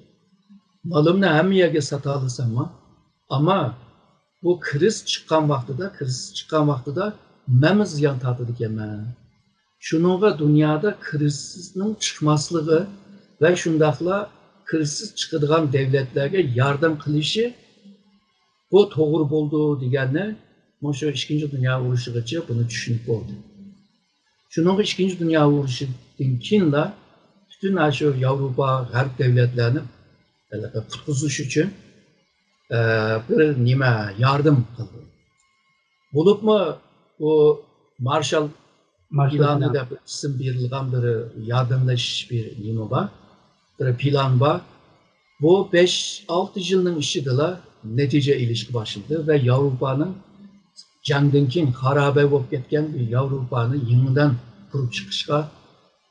مالىمنى ھەممە يەرگە ساتالىساممۇ، ئەمما بۇ كرىزىس چىققان ۋاقتىدا، كرىزىس چىققان ۋاقتىدا مەنمۇ زىيان تارتىدىكەنمەن. شۇنىڭغا دۇنيادا كرىزىسنىڭ چىقماسلىقى ۋە شۇنداقلا كرىزىس چىقىدىغان دەۋلەتلەرگە ياردەم قىلىشى بۇ توغرا بولىدۇ دېگەننى مۇشۇ ئىككىنچى دۇنيا ئۇرۇشىغىچە بۇنى چۈشىنىپ بولدى. شۇنىڭغا ئىككىنچى دۇنيا ئۇرۇشىدىن كېيىنلا پۈتۈن ئاشۇ ياۋروپا، غەرب دەۋلەتلەرنى ھېلىقى قۇتقۇزۇش ئۈچۈن، ئە، بىر نېمە ياردەم قىلدى. بولۇپمۇ بۇ مارشال مارشال پىلانى پىلان. دەپ ئىسىم بېرىلغان بىر ياردەملىشىش بىر نېمە بار، بىر پىلان بار. بۇ بەش-ئالتە يىلنىڭ ئىچىدىلا نەتىجە ئېلىشقا باشلىدى ۋە ياۋروپانىڭ جەڭدىن كېيىن خارابە بولۇپ كەتكەن بۇ ياۋروپانى يېڭىدىن قۇرۇپ چىقىشقا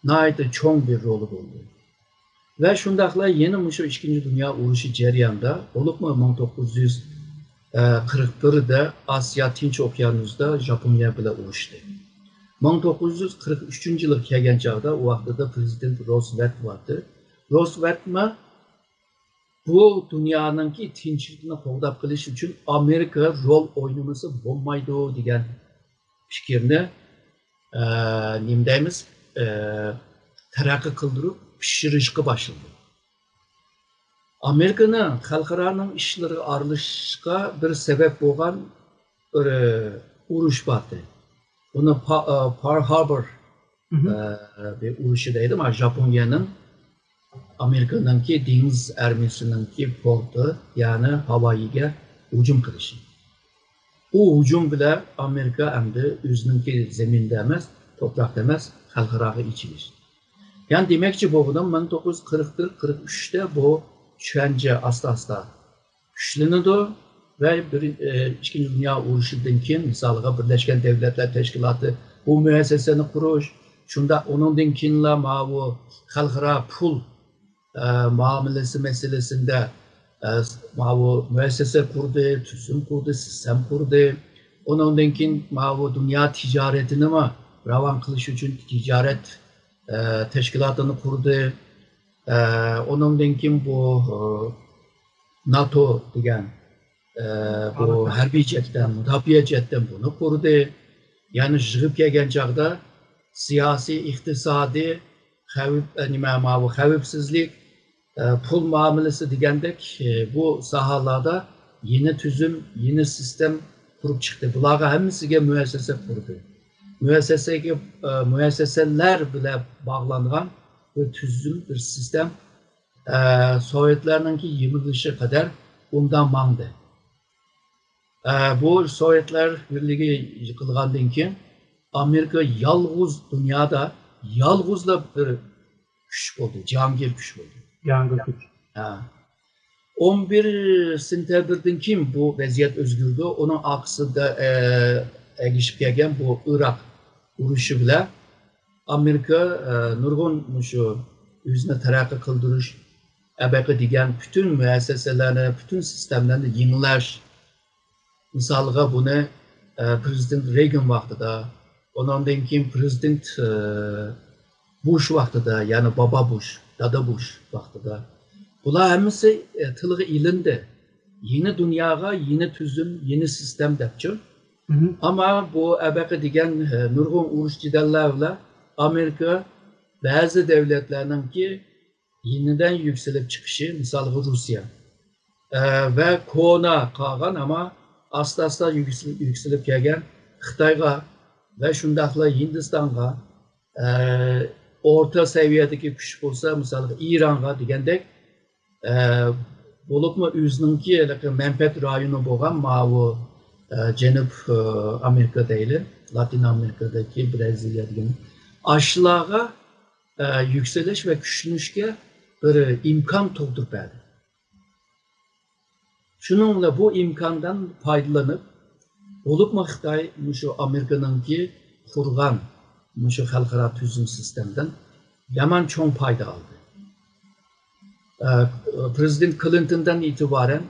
ناھايىتى چوڭ بىر رولى بولدى. ۋە شۇنداقلا يەنە مۇشۇ ئىككىنچى دۇنيا ئۇرۇشى جەريانىدا، بولۇپمۇ مىڭ توققۇز يۈز قىرىق بىردە ئاسىيا تىنچ ئوكيانۇسىدا ژاپونىيە بىلەن ئۇرۇشتى. مىڭ توققۇز يۈز قىرىق ئۈچىنچى يىلغا كەلگەن چاغدا، ئۇ ۋاقتىدا پرېزىدېنت روزۋېلت بارتى. روزۋېلتمۇ بۇ دۇنيانىڭكى تىنچلىقىنى قوغداپ قېلىش ئۈچۈن ئامېرىكا رول ئوينىمىسا بولمايدۇ دېگەن پىكىرنى، ئە، نېمە دەيمىز، ئە، تەرەققىي قىلدۇرۇپ پىشۇرۇشقا باشلىدى. ئامېرىكىنىڭ خەلقئارانىڭ ئىشلىرىغا ئارىلىشىشقا بىر سەۋەب بولغان بىر، ئە، ئۇرۇش بارتى. بۇنى پا-، ئە، پارل ھاربور، مھم. ئە، بىر ئۇرۇشى دەيدۇ. مانا ژاپونىيەنىڭ ئامېرىكىنىڭكى دېڭىز ئارمىيىسىنىڭكى پورتى، يەنى ھاۋايىگە ھۇجۇم قىلىشى. ئۇ ھۇجۇم بىلەن ئامېرىكا ئەمدى ئۆزىنىڭكى زېمىندا ئەمەس، توپراقتا ئەمەس، خەلقئاراغا ئېچىلىش. يەنى دېمەكچى بولغىنىم، مىڭ توققۇز يۈز قىرىق بىر قىرىق ئۈچتە بۇ چۈشەنچە ئاستا-ئاستا كۈچلىنىدۇ ۋە بىر، ئى، ئىككىنچى دۇنيا ئۇرۇشىدىن كېيىن، مىسالىغا، بىرلەشكەن دەۋلەتلەر تەشكىلاتى بۇ مۇئەسسەسىنى قۇرۇش، شۇنداق ئۇنىڭدىن كېيىنلا ماۋۇ خەلقئارا پۇل، ئە، مۇئامىلىسى مەسىلىسىندە، ئە، ماۋۇ مۇئەسسەسە قۇردى، تۈزۈم قۇردى، سىستېما قۇردى. ئۇنىڭدىن كېيىن ماۋۇ دۇنيا تىجارىتىنىمۇ راۋان قىلىش ئۈچۈن تىجارەت، ئە، تەشكىلاتىنى قۇردى. ئە، ئۇنىڭدىن كېيىن بۇ، ئە، ناتو دېگەن، ئە، بۇ ھەربىي جەھەتتىن، مۇداپىئە جەھەتتىن بۇنى قۇردى. يەنى يىغىپ كەلگەن چاغدا سىياسىي، ئىقتىسادىي، خەۋپ، ئە، نېمە، ماۋۇ خەۋپسىزلىك، ئە، پۇل مۇئامىلىسى دېگەندەك، ئە، بۇ ساھەلەردە يېڭى تۈزۈم، يېڭى سىستېما قۇرۇپ چىقتى. بۇلارغا ھەممىسىگە مۇئەسسەسە قۇردى. مۇئەسسەسەگە، ئە، مۇئەسسەسەلەر بىلەن باغلانغان بىر تۈزۈم، بىر سىستېما، ئە، سوۋېتلارنىڭكى يىمىرىلىشىغا قەدەر ئۇندا ماڭدى. ئە، بۇ سوۋېتلار بىرلىكى يىقىلغاندىن كېيىن ئامېرىكا يالغۇز دۇنيادا يالغۇزلا بىر كۈچ بولدى، جاھانگىر كۈچ بولدى. جاھانگىر كۈچ. ھە. ئون بىر سېنتەبىردىن كېيىن بۇ ۋەزىيەت ئۆزگىرىدۇ. ئۇنىڭ ئارقىسىدا، ئە، ئەگىشىپ كەلگەن بۇ ئىراق ئۇرۇشى بىلەن ئامېرىكا، ئە، نۇرغۇن مۇشۇ ئۆزىنى تەرەققىي قىلدۇرۇش، ئەبەقە دېگەن پۈتۈن مۇئەسسەسەلەرنى، پۈتۈن سىستېمىلەرنى يېڭىلاش. مىسالغا بۇنى، ئە، پرېزىدېنت رېيگان ۋاقتىدا، ئۇنىڭدىن كېيىن پرېزىدېنت، ئە، بۇش ۋاقتىدا، يەنى بابا بۇش، دادا بۇش ۋاقتىدا. بۇلار ھەممىسى، ئە، تىلغا ئېلىندى. يېڭى دۇنياغا يېڭى تۈزۈم، يېڭى سىستېم دەپچۇ. مھم. ئەمما بۇ ئەبەقە دېگەن، ئە، نۇرغۇن ئۇرۇش جېدەللەر بىلەن ئامېرىكا بەزى دەۋلەتلەرنىڭكى يېڭىدىن يۈكسىلىپ چىقىشى، مىسالغا، روسىيە، ئە، ۋە كونا قالغان، ئەمما ئاستا-ئاستا يۈكسىلىپ، يۈكسىلىپ كەلگەن خىتايغا ۋە شۇنداقلا ھىندىستانغا، ئە، ئورتا سەۋىيەدىكى كۈچ بولسا، مىسالغا، ئىرانغا دېگەندەك، ئە، بولۇپمۇ ئۆزىنىڭكى ھېلىقى مەنپەئەت رايونى بولغان ماۋۇ، ئە، جەنۇب، ئە، ئامېرىكا دەيلى، لاتىن ئامېرىكىدىكى برازىلىيە دېگەن، ئاشۇلارغا، ئە، يۈكسىلىش ۋە كۈچلىنىشكە بىر ئىمكان تۇغدۇرۇپ بەردى. شۇنىڭ بىلەن بۇ ئىمكاندىن پايدىلىنىپ، بولۇپمۇ خىتاي مۇشۇ ئامېرىكىنىڭكى قۇرغان مۇشۇ خەلقئارا تۈزۈم سىستېمىدىن يامان چوڭ پايدا ئالدى. ئە، پرېزىدېنت كلىنتوندىن ئېتىبارەن،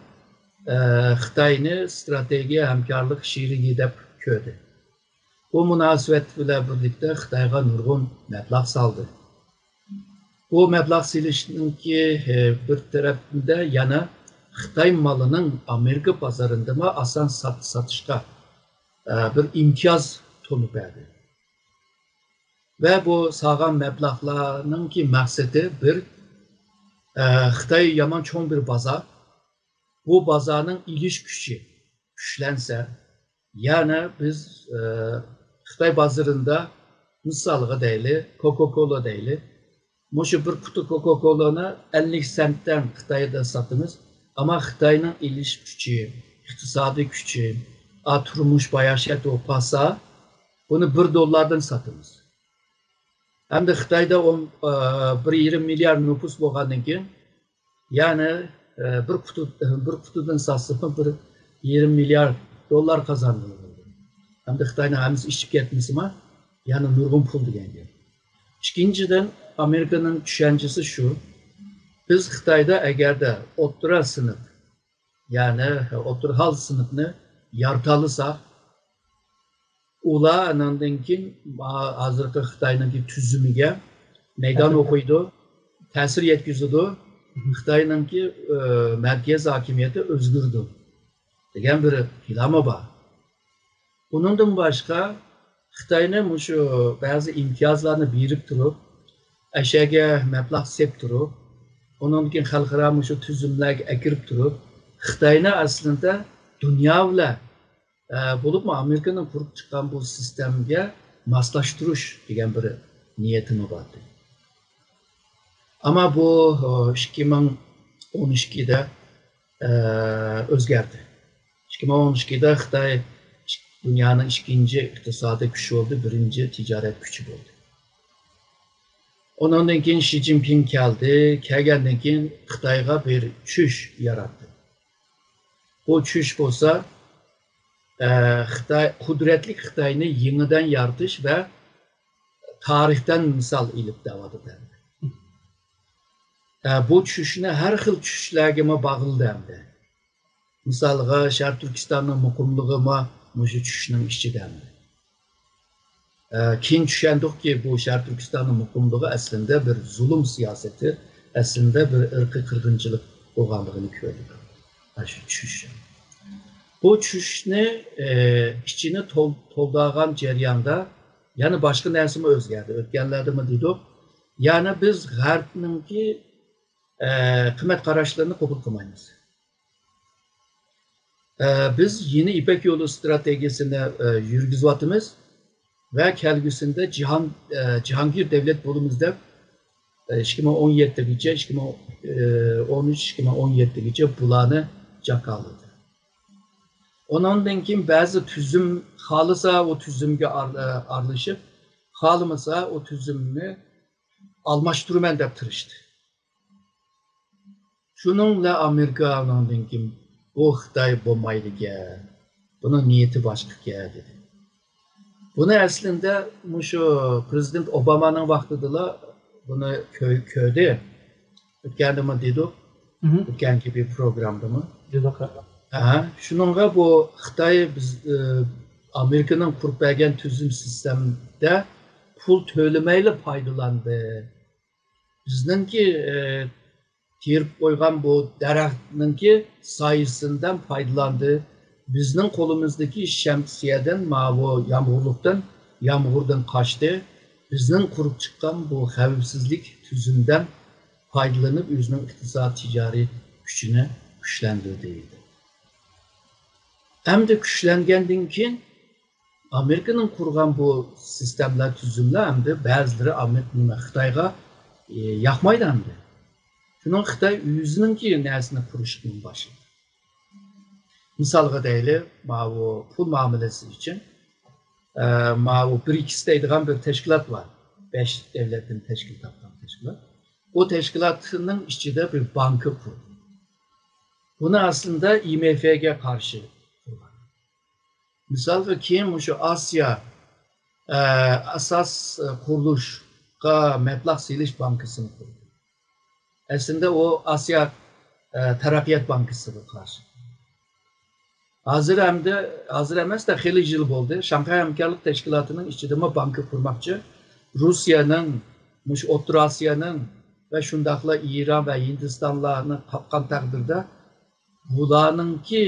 ئە، خىتاينى ستراتېگىيە ھەمكارلىق شېرىكى دەپ كۆردى. بۇ مۇناسىۋەت بىلەن بىرلىكتە خىتايغا نۇرغۇن مەبلەغ سالدى. بۇ مەبلەغ سېلىشنىڭكى، ئە، بىر تەرەپىدە يەنە خىتاي مالىنىڭ ئامېرىكا بازىرىندىمۇ ئاسان سات-، ساتىشقا، ئە، بىر ئىمتىياز تونۇپ بەردى. ۋە بۇ سالغان مەبلەغلەرنىڭكى مەقسىتى بىر، ئە، خىتاي يامان چوڭ بىر بازار. بۇ بازارنىڭ ئېلىش كۈچى كۈچلەنسە، يەنى بىز، ئە، خىتاي بازىرىندا، مىسالغا دەيلى، كوكا كولا دەيلى. مۇشۇ بىر قۇتا كوكا كولانى ئەللىك سەنتتىن خىتايدا ساتىمىز. ئەمما خىتاينىڭ ئېلىش كۈچى، ئىقتىسادىي كۈچى، ئا، تۇرمۇش مائاشەت بولۇپ قالسا، بۇنى بىر دوللاردىن ساتىمىز. ھەمدە خىتايدا ئون، ئە، بىر يېرىم مىليارد نوپۇس بولغاندىن كېيىن، يەنى، ئە، بىر قۇتۇ-، بىر قۇتىدىن ساتسىمۇ بىر يېرىم مىليارد دوللار قازانغىلى بولىدۇ. ھەمدە خىتاينىڭ ھەممىسى ئىچىپ كەتمىسىمۇ، يەنە نۇرغۇن پۇل دېگەن گەپ. ئىككىنچىدىن، ئامېرىكىنىڭ چۈشەنچىسى شۇ، بىز خىتايدا ئەگەردە ئوتتۇرا سىنىپ، يەنى ئوتتۇرا ھال سىنىپنى يارىتالىساق، ئۇلار ئاناندىن كېيىن ھازىرقى خىتاينىڭكى تۈزۈمىگە مەيدان ئوقۇيدۇ، تەسىر يەتكۈزىدۇ، خىتاينىڭكى، ئە، مەركەز ھاكىمىيىتى ئۆزگىرىدۇ دېگەن بىر پىلانمۇ بار. ئۇنىڭدىن باشقا، خىتاينى مۇشۇ بەزى ئىمتىيازلارنى بېرىپ تۇرۇپ، ئەشەگە مەبلەغ سېلىپ تۇرۇپ، ئۇنىڭدىن كېيىن خەلقئارا مۇشۇ تۈزۈملەرگە ئەكىرىپ تۇرۇپ، خىتاينى ئەسلىدە دۇنيا بىلەن، ئە، بولۇپمۇ ئامېرىكىنىڭ قۇرۇپ چىققان بۇ سىستېمىگە ماسلاشتۇرۇش دېگەن بىر نىيىتىمۇ بار ئىدى. ئەمما بۇ، ئە، ئىككى مىڭ ئون ئىككىدە، ئە، ئۆزگەردى. ئىككى مىڭ ئون ئىككىدە خىتاي دۇنيانىڭ ئىككىنچى ئىقتىسادىي كۈچى بولدى، بىرىنچى تىجارەت كۈچى بولدى. ئۇنىڭدىن كېيىن شى جىنپىڭ كەلدى، كەلگەندىن كېيىن خىتايغا بىر چۈش ياراتتى. بۇ چۈش بولسا، ئە، خىتاي، قۇدرەتلىك خىتاينى يېڭىدىن يارىتىش ۋە تارىختىن مىسال ئېلىپ دەۋاتىدۇ. ئە، بۇ چۈشنى ھەر خىل چۈشلەرگىمۇ باغلىدى ئەمدى. مىسالغا، شەرقىي تۈركىستاننىڭ مۇقىملىقىمۇ مۇشۇ چۈشنىڭ ئىچىدە ئەمدى. ئە، كېيىن چۈشەندۇقكى، بۇ شەرقىي تۈركىستاننىڭ مۇقىملىقى ئەسلىدە بىر زۇلۇم سىياسىتى، ئەسلىدە بىر ئىرقىي قىرغىنچىلىق بولغانلىقىنى كۆردۇق. ئاشۇ چۈش. بۇ چۈشنى، ئە، ئىچىنى تول-، تولدۇرغان جەرياندا يەنە باشقا نەرسىمۇ ئۆزگەردى. ئۆتكەنلەردىمۇ دېدۇق. يەنى بىز غەربنىڭكى، ئە، قىممەت قاراشلىرىنى قوبۇل قىلمايمىز. ئە، بىز يېڭى يىپەك يولى ئىستراتېگىيەسىنى، ئە، يۈرگۈزۈۋاتىمىز ۋە كەلگۈسىدە جاھان، ئە، جاھانگىر دەۋلەت بولىمىز دەپ، ئە، ئىككى مىڭ ئون يەتتىگىچە، ئىككى مىڭ ئون ئۈچ، ئىككى مىڭ ئون يەتتىگىچە بۇلارنى جاكارلىدى. ئۇنىڭدىن كېيىن بەزى تۈزۈم خالىسا ئۇ تۈزۈمگە ئار-، ئە، ئارىلىشىپ، خالىمىسا ئۇ تۈزۈمنى ئالماشتۇرىمەن دەپ تىرىشتى. شۇنىڭ بىلەن ئامېرىكا ئۇنىڭدىن كېيىن، بۇ خىتاي بولمايدىكەن، بۇنىڭ نىيىتى باشقىكەن دېدى. بۇنى ئەسلىدە مۇشۇ پرېزىدېنت ئوبامانىڭ ۋاقتىدىلا بۇنى كۆ-، كۆردى. ئۆتكەندىمۇ دېدۇق، مهم. ئۆتكەنكى بىر پروگرامدىمۇ. دېدۇق، ھە. ھە، شۇنىڭغا بۇ خىتاي بىز، ئى، ئامېرىكىنىڭ قۇرۇپ بەرگەن تۈزۈم سىستېمىدە پۇل تۆلىمەيلا پايدىلاندى. بىزنىڭكى، ئى، تېرىپ قويغان بۇ دەرەخنىڭكى سايىسىدىن پايدىلاندى. بىزنىڭ قولىمىزدىكى شەمسىيەدىن، ماۋۇ يامغۇرلۇقتىن، يامغۇردىن قاچتى. بىزنىڭ قۇرۇپ چىققان بۇ خەۋپسىزلىك تۈزۈمدىن پايدىلىنىپ، ئۆزىنىڭ ئىقتىساد، تىجارىي كۈچىنى كۈچلەندۈردى. ئەمدى كۈچلەنگەندىن كېيىن، ئامېرىكىنىڭ قۇرغان بۇ سىستېمىلار، تۈزۈملەر ئەمدى بەزىلىرى ئامېرىكا، نېمە، خىتايغا، ئى، ياقمايدۇ ئەمدى. شۇنىڭ خىتاي ئۆزىنىڭكى نەرسىنى قۇرۇشنى باشلىدى. مىسالغا دەيلى، ماۋۇ پۇل مۇئامىلىسى ئۈچۈن، ئە، ماۋۇ برىكس دەيدىغان بىر تەشكىلات بار. بەش دۆلەتتىن تەشكىل تاپقان تەشكىلات. ئۇ تەشكىلاتنىڭ ئىچىدە بىر بانكا قۇردى. بۇنى ئەسلىدە ئاي ئېم ئېفقا قارشى قۇرغان. مىسالغا، كېيىن مۇشۇ ئاسىيا، ئە، ئاساس، ئە، قۇرۇلۇشقا مەبلەغ سېلىش بانكىسىنى قۇردى. ئەسلىدە ئۇ ئاسىيا، ئە، تەرەققىيات بانكىسىغا قارشى. ھازىر ھەمدە، ھازىر ئەمەس-دە، خېلى يىل بولدى. شاڭخەي ھەمكارلىق تەشكىلاتىنىڭ ئىچىدىمۇ بانكا قۇرماقچى. روسىيەنىڭ، مۇشۇ ئوتتۇرا ئاسىيانىڭ ۋە شۇنداقلا ئىران ۋە ھىندىستانلارنى قاپقان تەقدىردە، بۇلارنىڭكى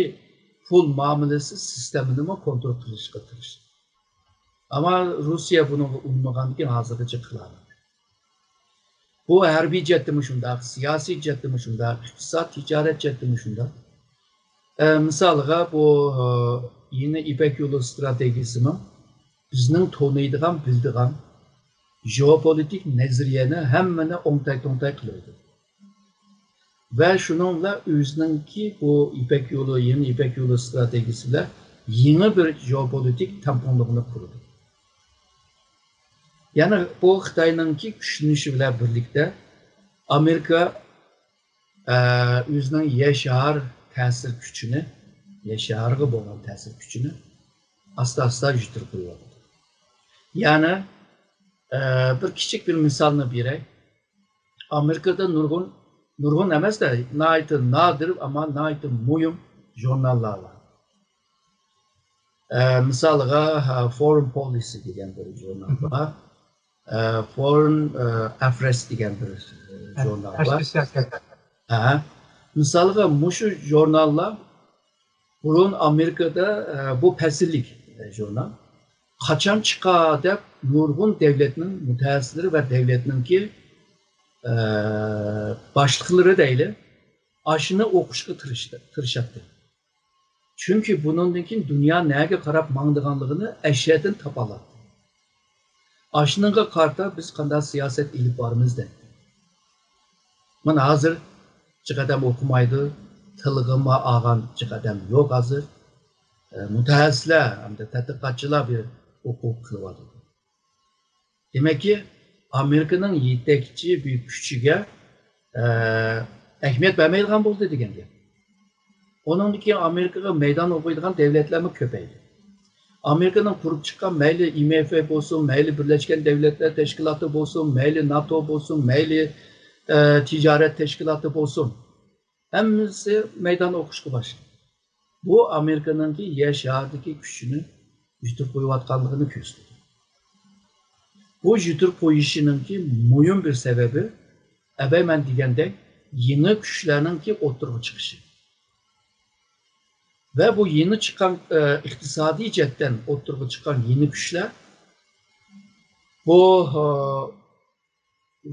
پۇل مۇئامىلىسى سىستېمىنىمۇ كونترول قىلىشقا تىرىشتى. ئەمما روسىيە بۇنىڭغا ئۇنىمىغاندىكىن ھازىرغىچە قىلالمىدى. بۇ ھەربىي جەھەتتىمۇ شۇنداق، سىياسىي جەھەتتىمۇ شۇنداق، ئىقتىساد، تىجارەت جەھەتتىمۇ شۇنداق. ئە، مىسالغا، بۇ، ئە، يېڭى يىپەك يولى ئىستراتېگىيىسىمۇ بىزنىڭ تونۇيدىغان، بىلىدىغان ژېئوپولىتىك نەزەرىيەنى ھەممىنى ئوڭتاي-توڭتاي قىلىۋېتىدۇ. ۋە شۇنىڭ بىلەن ئۆزىنىڭكى بۇ يىپەك يولى، يېڭى يىپەك يولى ئىستراتېگىيىسى بىلەن يېڭى بىر ژېئوپولىتىك تەڭپۇڭلۇقنى قۇرىدۇ. يەنى بۇ خىتاينىڭكى كۈچلىنىشى بىلەن بىرلىكتە ئامېرىكا، ئە، ئۆزىنىڭ يەر شار تەسىر كۈچىنى، يەر شارىغا بولغان تەسىر كۈچىنى ئاستا-ئاستا يىتىرىپ قويۇۋاتىدۇ. يەنى، ئە، بىر كىچىك بىر مىسالنى بېرەي. ئامېرىكىدا نۇرغۇن، نۇرغۇن ئەمەس-دە، ناھايىتى نادىر، ئەمما ناھايىتى مۇھىم ژۇرناللار بار. ئە، مىسالغا، ھە، فورېن پولىسى دېگەن بىر ژۇرنال بار. ئە، فورېن، ئە، ئەفېيرس دېگەن بىر، ئە، ژۇرنال بار. تاشقى سىياسەت. ھە. مىسالغا، مۇشۇ ژۇرناللار بۇرۇن ئامېرىكىدا، ئە، بۇ پەسىللىك، ئە، ژۇرنال. قاچان چىقار دەپ نۇرغۇن دەۋلەتنىڭ مۇتەخەسسىسلىرى ۋە دەۋلەتنىڭكى، ئە، باشلىقلىرى دەيلى، ئاشۇنى ئوقۇشقا تىرىشتى، تىرىشاتتى. چۈنكى بۇنىڭدىن كېيىن دۇنيا نەگە قاراپ ماڭىدىغانلىقىنى ئەشەدىن تاپالاتتى. ئاشۇنىڭغا قارىتا بىز قانداق سىياسەت ئېلىپ بارىمىز دەيتتى. مانا ھازىر جىق ئادەم ئوقۇمايدۇ، تىلغىمۇ ئالغان جىق ئادەم يوق ھازىر. ئە، مۇتەخەسسىسلەر ھەمدە تەتقىقاتچىلار بىر ئوقۇپ قىلىۋاتىدۇ. دېمەككى، ئامېرىكىنىڭ يېتەكچى بىر كۈچىگە، ئە، ئەھمىيەت بەرمەيدىغان بولدى دېگەن گەپ. ئۇنىڭدىن كېيىن ئامېرىكىغا مەيدان ئوقۇيدىغان دەۋلەتلەرمۇ كۆپەيدى. ئامېرىكىنىڭ قۇرۇپ چىققان مەيلى ئىم ئېف ئېف بولسۇن، مەيلى بىرلەشكەن دەۋلەتلەر تەشكىلاتى بولسۇن، مەيلى ناتو بولسۇن، مەيلى، ئە، تىجارەت تەشكىلاتى بولسۇن، ھەممىسى مەيدان ئوقۇشقا باشلىدى. بۇ ئامېرىكىنىڭكى يەر شارىدىكى كۈچىنى يىتىپ قويۇۋاتقانلىقىنى كۆرسىتىدۇ. بۇ يىتىپ قويۇشىنىڭكى مۇھىم بىر سەۋەبى، ئەبەي مەن دېگەندەك، يېڭى كۈچلەرنىڭكى ئوتتۇرىغا چىقىشى. ۋە بۇ يېڭى چىققان، ئە، ئىقتىسادىي جەھەتتىن ئوتتۇرىغا چىققان يېڭى كۈچلەر بۇ، ئە،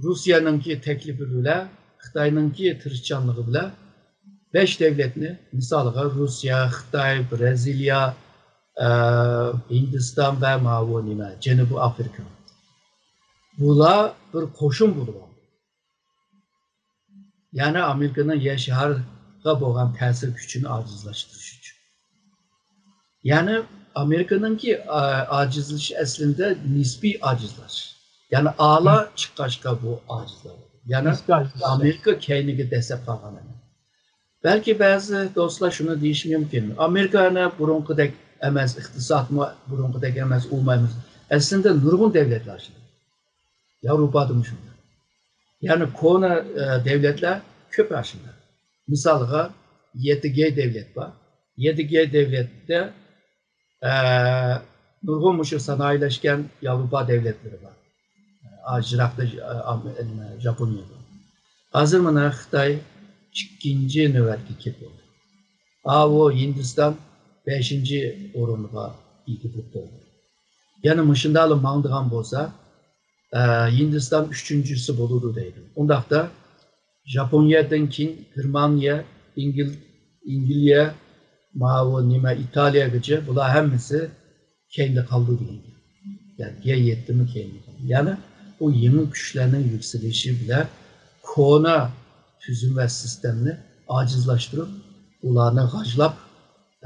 روسىيەنىڭكى تەكلىپى بىلەن، خىتاينىڭكى تىرىشچانلىقى بىلەن بەش دەۋلەتنى، مىسالغا، روسىيە، خىتاي، بىرازىلىيە، ئە، ھىندىستان ۋە ماۋۇ نېمە، جەنۇبىي ئافرىقا. بۇلار بىر قوشۇن بولۇۋالدى. يەنى ئامېرىكىنىڭ يەر شارىغا بولغان تەسىر كۈچىنى ئاجىزلاشتۇرۇش ئۈچۈن. يەنى ئامېرىكىنىڭكى، ئا-، ئاجىزلىشى ئەسلىدە نىسپىي ئاجىزلاش. يەنى ئالا چىققاچقا بۇ ئاجىزلاش. يەنى نىسپىي ئاجىزلاش. ئامېرىكا كەينىگە دەسسەپ قالغان ئەمەس. بەلكى بەزى دوستلار شۇنى دېيىشى مۇمكىن، ئامېرىكا ئەنە بۇرۇنقىدەك ئەمەس، ئىقتىسادمۇ بۇرۇنقىدەك ئەمەس، ئۇمۇ ئەمەس. ئەسلىدە نۇرغۇن دەۋلەتلەر ئاشۇنداق. ياۋروپادىمۇ شۇنداق. يەنى كونا، ئە، دەۋلەتلەر كۆپ ئاشۇنداق. مىسالغا، يەتتە گې دەۋلەت بار. يەتتە گې دەۋلەتتە، ئە، نۇرغۇن مۇشۇ سانائىيلەشكەن ياۋروپا دەۋلەتلىرى بار. ئا، يىراقتا ژ-، ئا، ئام-، ئە، ژاپونىيە بار. ھازىر مانا خىتاي ئىككىنچى نۆۋەتكە كېلىپ بولدى. ئاۋۇ ھىندىستان بەشىنچى ئورۇنغا ئىگە بولۇپ بولدى. يەنە مۇشۇنداقلا ماڭىدىغان بولسا، ئە، ھىندىستان ئۈچىنچىسى بولىدۇ دەيدۇ. ئۇنداقتا ژاپونىيەدىن كېيىن گېرمانىيە، ئىنگل-، ئىنگلىيە، ماۋۇ نېمە، ئىتالىيەگىچە بۇلار ھەممىسى كەينىدە قالىدۇ دېگەن گەپ. يەنى گې يەتتىمۇ كەينىدە قالىدۇ. يەنى بۇ يېڭى كۈچلەرنىڭ يۈكسىلىشى بىلەن كونا تۈزۈم ۋە سىستېمىنى ئاجىزلاشتۇرۇپ، ئۇلارنى غاجىلاپ،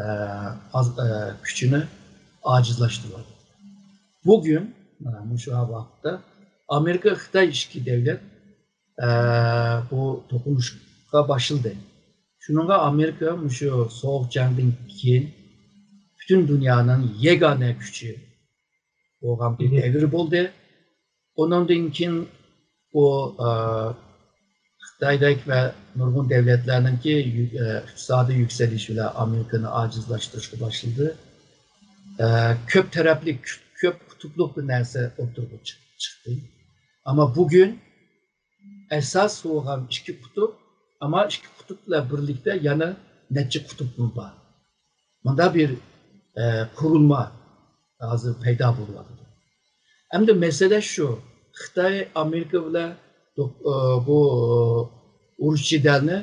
ئە، ئاز-، ئە، كۈچىنى ئاجىزلاشتۇرۇۋاتىدۇ. بۈگۈن، مانا مۇشۇ ۋاقىتتا ئامېرىكا، خىتاي ئىككى دەۋلەت، ئە، بۇ توقۇنۇشقا باشلىدى. شۇنىڭغا ئامېرىكا مۇشۇ سوغۇق جەڭدىن كېيىن پۈتۈن دۇنيانىڭ يېگانە كۈچى بولغان بىر دەۋر بولدى. ئۇنىڭدىن كېيىن بۇ، ئە، خىتايدەك ۋە نۇرغۇن دۆلەتلەرنىڭكى يۈ-، ئە، ئىقتىسادىي يۈكسىلىشى بىلەن ئامېرىكىنى ئاجىزلاشتۇرۇشقا باشلىدى. ئە، كۆپ تەرەپلىك، كۆپ قۇتۇپلۇق بىر نەرسە ئوتتۇرىغا چىق-، چىقتى. ئەمما بۈگۈن ئاساس بولغان ئىككى قۇتۇپ، ئەمما ئىككى قۇتۇپ بىلەن بىرلىكتە يەنە نەچچە قۇتۇپمۇ بار. مۇنداق بىر، ئە، قۇرۇلما ھازىر پەيدا بولۇۋاتىدۇ. ئەمدى مەسىلە شۇ، خىتاي ئامېرىكا بىلەن دوق-، ئە، بۇ ئۇرۇش جېدەلنى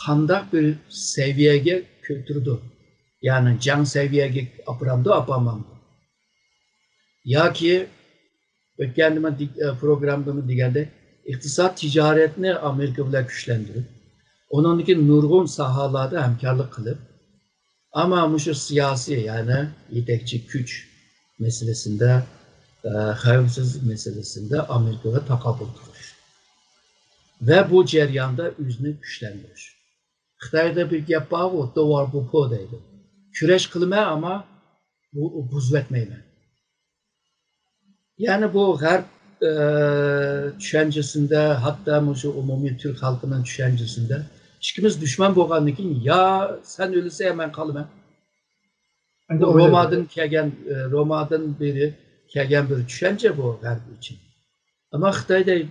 قانداق بىر سەۋىيەگە كۆتۈرىدۇ؟ يەنى جەڭ سەۋىيەگە ئاپىرامدۇ، ئاپارمامدۇ؟ ياكى ئۆتكەندىمۇ دېگ-، ئە، پروگراممىدىمۇ دېگەندەك، ئىقتىساد، تىجارەتنى ئامېرىكا بىلەن كۈچلەندۈرۈپ، ئۇنىڭدىكى نۇرغۇن ساھەلەردە ھەمكارلىق قىلىپ، ئەمما مۇشۇ سىياسىي، يەنى يېتەكچى كۈچ مەسىلىسىندە، ئە، خەۋپسىزلىك مەسىلىسىندە ئامېرىكىغا تاقابىل تۇرۇش ۋە بۇ جەرياندا ئۆزىنى كۈچلەندۈرۈش. خىتايدا بىر گەپ بارغۇ، «دوۋار بۇپو» دەيدۇ. كۈرەش قىلىمەن، ئەمما بۇ، بۇزۇۋەتمەيمەن. يەنى بۇ غەرب، ئە، چۈشەنچىسىندە، ھەتتا مۇشۇ ئومۇمىي تۈرك خەلقىنىڭ چۈشەنچىسىندە ئىككىمىز دۈشمەن بولغاندىن كېيىن، يا سەن ئۆلىسەن، يا مەن قالىمەن. ئەمدى بۇ ئويلايدۇ. رومادىن كەلگەن، ئە، رومادىن بېرى كەلگەن بىر چۈشەنچە بۇ غەرب ئۈچۈن. ئەمما خىتاي دەي-،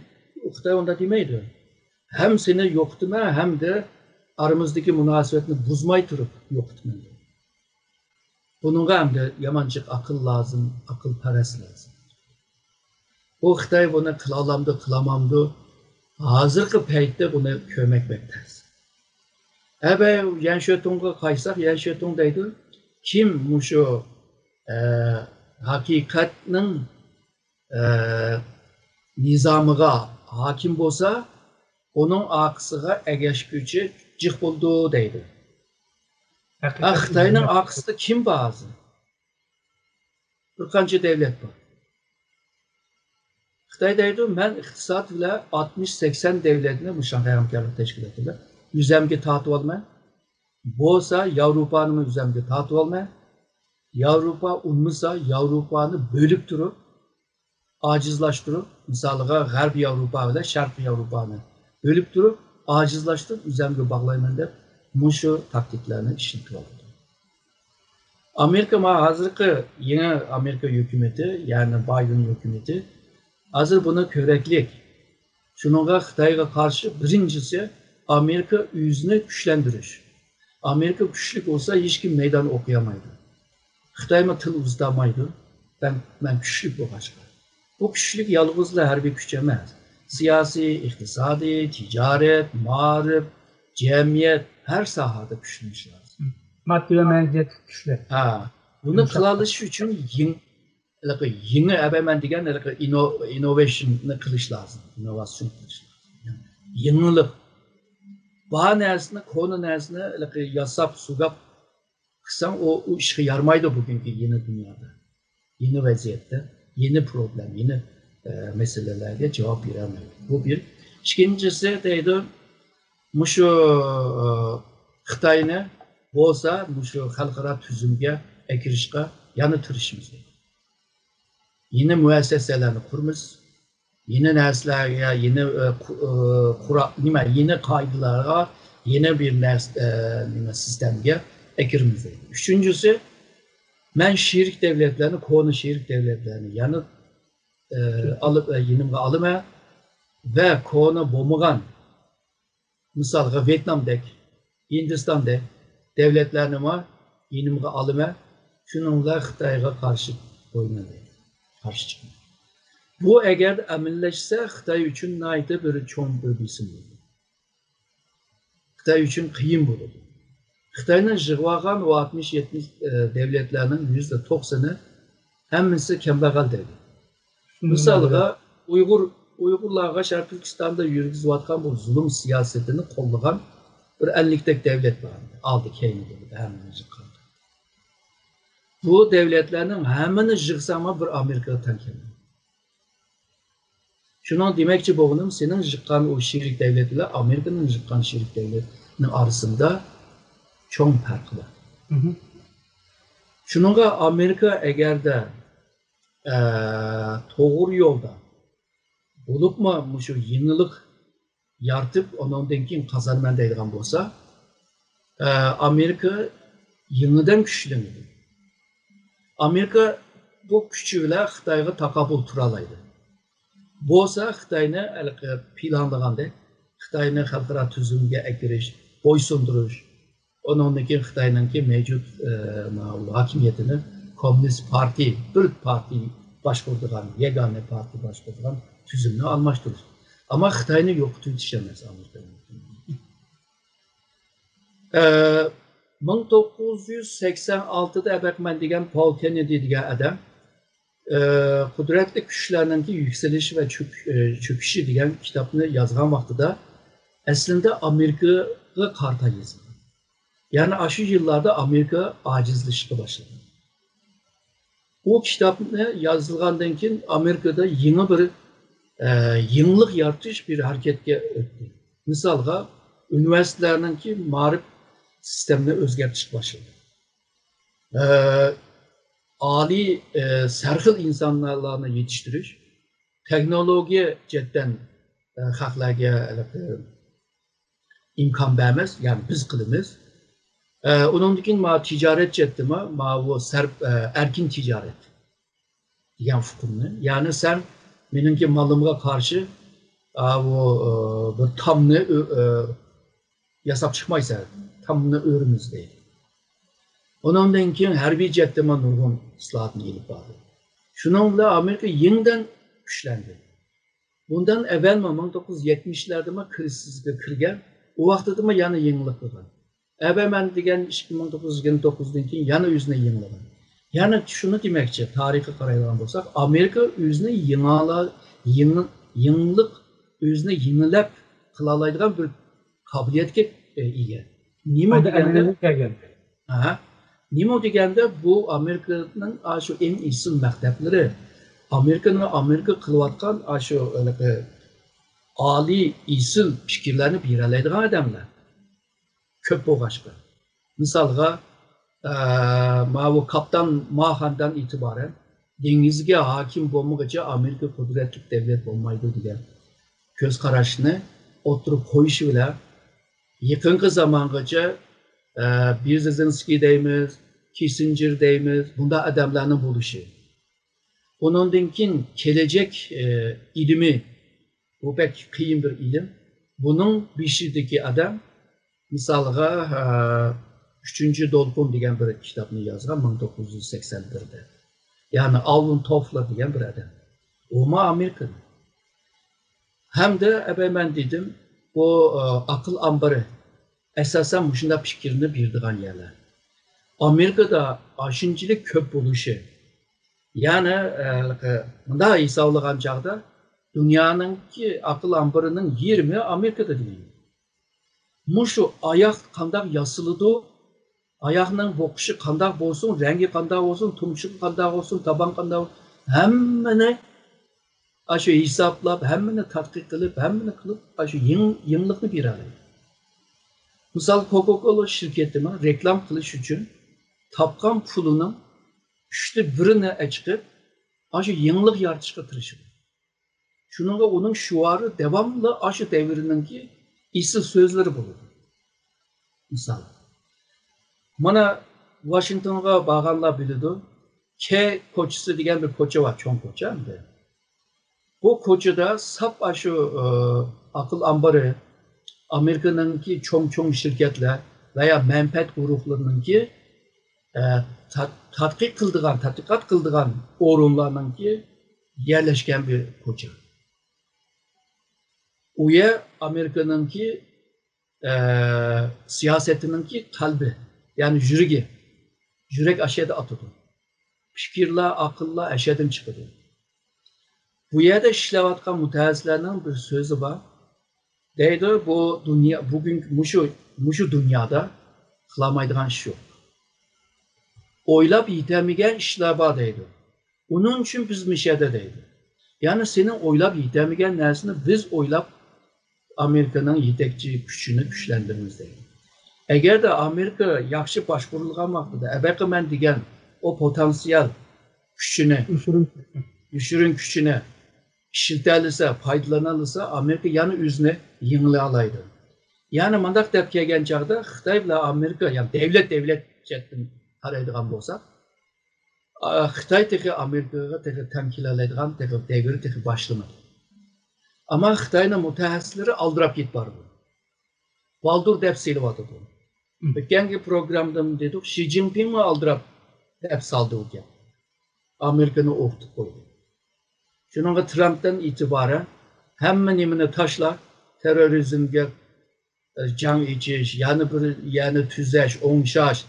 خىتاي ئۇنداق دېمەيدۇ. ھەم سېنى يوقىتىمەن، ھەمدە ئارىمىزدىكى مۇناسىۋەتنى بۇزماي تۇرۇپ يوقىتىمەن دەيدۇ. بۇنىڭغا ئەمدى يامان جىق ئاقىل لازىم، ئاقىلپەرەس لازىم. بۇ خىتاي بۇنى قىلالامدۇ، قىلالمامدۇ؟ ھازىرقى پەيتتە بۇنى كۆرمەك بەك تەس. ئەبە يەنشۆتۇڭغا قايتساق، يەنشۆتۇڭ دەيدۇ، كىم مۇشۇ، ئە، ھەقىقەتنىڭ، ئە، نىزامىغا ھاكىم بولسا، ئۇنىڭ ئارقىسىغا ئەگەشكۈچى جىق بولىدۇ دەيدۇ. ھەقىقەتنى خىتاينىڭ ئارقىسىدا كىم بار ھازىر؟ بىر قانچە دۆلەت بار. خىتاي دەيدۇ، مەن ئىقتىساد بىلەن ئاتمىش سەكسەن دۆلەتنى مۇشۇ شاڭخەي ھەمكارلىق تەشكىلاتى بىلەن ئۆزەمگە تارتىۋالىمەن. بولسا ياۋروپانىمۇ ئۆزەمگە تارتىۋالىمەن. ياۋروپا ئۇنىمىسا، ياۋروپانى بۆلۈپ تۇرۇپ، ئاجىزلاشتۇرۇپ، مىسالىغا غەربىي ياۋروپا بىلەن شەرقىي ياۋروپانى بۆلۈپ تۇرۇپ، ئاجىزلاشتۇرۇپ، ئۆزەمگە باغلايمەن دەپ مۇشۇ تاكتىكىلارنى ئىشلىتىۋاتىدۇ. ئامېرىكا، ما ھازىرقى يېڭى ئامېرىكا ھۆكۈمىتى، يەنى بايدېن ھۆكۈمىتى ھازىر بۇنى كۆرەكلىك. شۇنىڭغا خىتايغا قارشى بىرىنچىسى ئامېرىكا ئۆزىنى كۈچلەندۈرۈش. ئامېرىكا كۈچلۈك بولسا ھېچكىم مەيدان ئوقۇيالمايدۇ. خىتايمۇ تىل ئۇزىتالمايدۇ. مەن، مەن كۈچلۈك بولغاچقا. بۇ كۈچلۈك يالغۇزلا ھەربىي كۈچ ئەمەس. سىياسىي، ئىقتىسادىي، تىجارەت، مائارىپ، جەمئىيەت، ھەر ساھەدە كۈچلىنىش لازىم. ماددىي ۋە مەنىۋىيەتلىك كۈچلەر. ھە، بۇنى قىلالىشى ئۈچۈن يېڭ-، ھېلىقى يېڭى، ئەبەمەن دېگەن ھېلىقى ئىنو-، ئىنوۋېيشننى قىلىش لازىم، ئىننوۋاتسىيون قىلىش لازىم. يېڭىلىق. بار نەرسىنى، كونا نەرسىنى ھېلىقى ياساپ، سۇگاپ قىلساڭ، ئۇ، ئۇ ئىشقا يارىمايدۇ بۈگۈنكى يېڭى دۇنيادا. يېڭى ۋەزىيەتتە، يېڭى پروبلېم، يېڭى، ئە، مەسىلىلەرگە جاۋاب بېرەلمەيدۇ. بۇ بىر. ئىككىنچىسى دەيدۇ، مۇشۇ، ئە، خىتاينى بولسا مۇشۇ خەلقئارا تۈزۈمگە ئەكىرىشقا يەنە تىرىشىمىز دەيدۇ. يېڭى مۇئەسسەسەلەرنى قۇرىمىز. يېڭى نەرسىلەرگە، يېڭى، ئە، قۇ-، ئە، قۇرا-، نېمە، يېڭى قائىدىلەرگە، يېڭى بىر نەرس-، ئە، نېمە، سىستېمىگە ئەكىرىمىز دەيدۇ. ئۈچىنچىسى، مەن شېرىك دۆلەتلەرنى، كونا شېرىك دۆلەتلەرنى يەنە، ئە، ئېلىپ، ئە، يېنىمغا ئالىمەن ۋە كونا بولمىغان، مىسالغا، ۋيېتنامدەك، ھىندىستاندەك دۆلەتلەرنىمۇ يېنىمغا ئالىمەن، شۇنىڭ بىلەن خىتايغا قارشى ئوينايمەن، قارشى چىقىمەن. بۇ ئەگەر ئەمەلىيلەشسە، خىتاي ئۈچۈن ناھايىتى بىر چوڭ بىر بېسىم بولىدۇ. خىتاي ئۈچۈن قىيىن بولىدۇ. خىتاينىڭ يىغىۋالغان ئۇ ئاتمىش يەتمىش، ئە، دۆلەتلەرنىڭ يۈزدە توقسىنى ھەممىسى كەمبەغەل دۆلەت. مىسالغا، ئۇيغۇر، ئۇيغۇرلارغا شەرقىي تۈركىستاندا يۈرگۈزۈۋاتقان بۇ زۇلۇم سىياسىتىنى قوللىغان بىر ئەللىكتەك دۆلەت بار. ئالدى كەينى بولۇپ ھەممىنى يىغقان. بۇ دۆلەتلەرنىڭ ھەممىنى يىغساڭمۇ بىر ئامېرىكىغا تەڭ كەلمەيدۇ. شۇنىڭ دېمەكچى بولغىنىم، سېنىڭ يىغقان ئۇ شېرىك دۆلەت بىلەن ئامېرىكىنىڭ يىغقان شېرىك دۆلەتنىڭ ئارىسىدا چوڭ پەرق بار. مھم. شۇنىڭغا ئامېرىكا ئەگەردە، ئە، توغرا يولدا بولۇپمۇ مۇشۇ يېڭىلىق يارىتىپ، ئۇنىڭدىن كېيىن قازانىمەن دەيدىغان بولسا، ئە، ئامېرىكا يېڭىدىن كۈچلىنىدۇ. ئامېرىكا بۇ كۈچى بىلەن خىتايغا تاقابىل تۇرالايدۇ. بولسا خىتاينى ھېلىقى پىلانلىغاندەك، خىتاينى خەلقئارا تۈزۈمگە ئەكىرىش، بويسۇندۇرۇش، ئۇنىڭدىن كېيىن خىتاينىڭكى مەۋجۇت، ئە، ماۋۇ ھاكىمىيىتىنى كوممۇنىست پارتىيە، بىر پارتىيە باشقۇرىدىغان، يەگانە پارتىيە باشقۇرىدىغان تۈزۈمنى ئالماشتۇرۇش. ئەمما خىتاينى يوقىتىۋېتىش ئەمەس ئامېرىكىنىڭ. ئە، مىڭ توققۇز يۈز سەكسەن ئالتىدا ئەبەقمەن دېگەن پول كېننېدى دېگەن ئادەم، ئە، قۇدرەتلىك كۈچلەرنىڭكى يۈكسىلىشى ۋە چۆك-، ئە، چۆكۈشى دېگەن كىتابنى يازغان ۋاقتىدا ئەسلىندە ئامېرىكىغا قارىتا يازغان. يەنى ئاشۇ يىللاردا ئامېرىكا ئاجىزلىشىشقا باشلىدى. ئۇ كىتابنى يازغاندىن كېيىن ئامېرىكىدا يېڭى بىر، ئە، يېڭىلىق يارىتىش بىر ھەرىكەتكە ئۆتتى. مىسالغا، ئۇنىۋېرسىتېتلارنىڭكى مائارىپ سىستېمىنى ئۆزگەرتىشكە باشلىدى. ئە، ئالىي، ئە، سەرخىل ئىنسانلارنى يېتىشتۈرۈش، تېخنولوگىيە جەھەتتىن، ئە، خەقلەرگە ھېلىقى ئىمكان بەرمەس، يەنى بىز قىلىمىز. ئە، ئۇنىڭدىن كېيىن ما تىجارەت جەھەتتىمۇ ماۋۇ سەر-، ئە، ئەركىن تىجارەت دېگەن ئۇقۇمنى، يەنى سەن مېنىڭكى مالىمغا قارشى، ئاۋۇ، ئە، بىر تامنى ئۆ-، ئە، ياساپ چىقمايسەن، تامنى ئۆرىمىز دەيدۇ. ئۇنىڭدىن كېيىن ھەربىي جەھەتتىمۇ نۇرغۇن ئىسلاھاتنى ئېلىپ باردى. شۇنىڭ بىلەن ئامېرىكا يېڭىدىن كۈچلەندى. بۇندىن ئەۋۋەلمۇ مىڭ توققۇز يۈز يەتمىشلەردىمۇ كىرىزىسكە كىرگەن، ئۇ ۋاقتىدىمۇ يەنە يېڭىلىق قىلغان. ئەبەمەن دېگەن ئىككى مىڭ توققۇز يۈز يىگىرمە توققۇزدىن كېيىن يەنە ئۆزىنى يېڭىلىغان. يەنى شۇنى دېمەكچى، تارىخقا قارايدىغان بولساق، ئامېرىكا ئۆزىنى يېڭىلا-، يېڭى-، يېڭىلىق، ئۆزىنى يېڭىلەپ قىلالايدىغان بىر قابىلىيەتكە، ئە، ئىگە. نېمە دېگەندە، ھە؟ نېمە دېگەندە، بۇ ئامېرىكىنىڭ ئاشۇ ئەڭ ئېسىل مەكتەپلىرى، ئامېرىكىنىڭ، ئامېرىكا قىلىۋاتقان ئاشۇ ھېلىقى ئالىي ئېسىل پىكىرلەرنى بېرەلەيدىغان ئادەملەر كۆپ بولغاچقا. مىسالغا، ئە، ماۋۇ كاپتان ماخاندىن ئېتىبارەن دېڭىزگە ھاكىم بولمىغۇچە ئامېرىكا قۇدرەتلىك دەۋلەت بولمايدۇ دېگەن كۆز قاراشنى ئوتتۇرىغا قويۇشى بىلەن يېقىنقى زامانغىچە، ئە، بېرېزىنسكىي دەيمىز، كىسسىنجېر دەيمىز، بۇنداق ئادەملەرنىڭ بولۇشى. ئۇنىڭدىن كېيىن كېلەچەك، ئە، ئىلمى، بۇ بەك قىيىن بىر ئىلىم. بۇنىڭ بېشىدىكى ئادەم، مىسالغا، ئە، ئۈچىنچى دولقۇن دېگەن بىر كىتابنى يازغان مىڭ توققۇز يۈز سەكسەن بىردە. يەنى ئالۋىن توفلېر دېگەن بىر ئادەم. ئۇمۇ ئامېرىكىدىن. ھەمدە ئەبەمەن دېدىم، بۇ، ئە، ئاقىل ئامبىرى ئاساسەن مۇشۇنداق پىكىرنى بېرىدىغان يەرلەر. ئامېرىكىدا ئاشۇنچىلىك كۆپ بولۇشى، يەنى، ئە، مۇنداق ھېسابلىغان چاغدا دۇنيانىڭكى ئاقىل ئامبىرىنىڭ يېرىمى ئامېرىكىدا دېگەن. مۇشۇ ئاياق قانداق ياسىلىدۇ، ئاياغنىڭ بوقۇشى قانداق بولسۇن، رەڭگى قانداق بولسۇن، تۇمشۇقى قانداق بولسۇن، تاپان قانداق بولسۇن، ھەممىنى ئاشۇ ھېسابلاپ، ھەممىنى تەتقىق قىلىپ، ھەممىنى قىلىپ، ئاشۇ يېڭ-، يېڭىلىقنى بېرەلەيدۇ. مىسال، كوكا كولا شىركىتىمۇ رېكلام قىلىش ئۈچۈن تاپقان پۇلىنىڭ ئۈچتە بىرىنى ئەچىقىپ، ئاشۇ يېڭىلىق يارىتىشقا تىرىشىدۇ. شۇنىڭغا ئۇنىڭ شوئارى داۋاملىق ئاشۇ دەۋرنىڭكى ئېسىل سۆزلىرى بولىدۇ. مىسال، مانا، ۋاشىنگتونغا بارغانلار بىلىدۇ، كەي كوچىسى دېگەن بىر كوچا بار، چوڭ كوچا ئەمدى. بۇ كوچىدا ساپ ئاشۇ، ئە، ئاقىل ئامبىرى، ئامېرىكىنىڭكى چوڭ-چوڭ شىركەتلەر ۋە يا مەنپەئەت گۇرۇھلىرىنىڭكى، ئە، تەت-، تەتقىق قىلىدىغان، تەتقىقات قىلىدىغان ئورۇنلارنىڭكى يەرلەشكەن بىر كوچا. ئۇ يەر ئامېرىكىنىڭكى، ئە، سىياسىتىنىڭكى قەلبى، يەنى يۈرىكى. يۈرەك ئاشۇ يەردە ئاتىدۇ. پىكىرلەر، ئاقىللار ئاشۇ يەردىن چىقىدۇ. بۇ يەردە ئىشلەۋاتقان مۇتەخەسسىسلەرنىڭ بىر سۆزى بار. دەيدۇ، بۇ دۇنيا، بۈگۈنكى مۇشۇ، مۇشۇ دۇنيادا قىلالمايدىغان ئىش يوق. ئويلاپ يېتەلمىگەن ئىشلار بار دەيدۇ. ئۇنىڭ ئۈچۈن بىز مۇشۇ يەردە دەيدۇ. يەنى سېنىڭ ئويلاپ يېتەلمىگەن نەرسىنى بىز ئويلاپ، ئامېرىكىنىڭ يېتەكچى كۈچىنى كۈچلەندۈرىمىز دەيدۇ. ئەگەردە ئامېرىكا ياخشى باشقۇرۇلغان ۋاقتىدا، ئەبەقىمەن دېگەن ئۇ پوتېنسىيال كۈچىنى، يوشۇرۇن كۈچىنى ئىشلىتەلىسە، پايدىلانالىسا، ئامېرىكا يەنە ئۆزىنى يېڭىلالايدۇ. يەنى مۇنداق دەپ كەلگەن چاغدا خىتاي بىلەن ئامېرىكا، يەنى دەۋلەت، دەۋلەت جەھەتتىن قارايدىغان بولساق، ئا، خىتاي تېخى ئامېرىكىغا تېخى تەڭ كېلەلەيدىغان تېخى دەۋرى تېخى باشلىمىدى. ئەمما خىتاينىڭ مۇتەخەسسىسلىرى ئالدىراپ كېتىپ بارىدۇ. بالدۇر دەپ سېلىۋاتىدۇ. مم. ئۆتكەنكى پروگراممىدا دېدۇق، شى جىنپىڭمۇ ئالدىراپ دەپ سالدى ئۇ گەپ. ئامېرىكىنى ئوقۇتۇپ قويدى. شۇنىڭغا ترامپتىن ئېتىبارەن ھەممە نېمىنى تاشلا، تېررورىزمگە، ئە، جەڭ ئېچىش، يەنە بىر يەرنى تۈزەش، ئوڭشاش،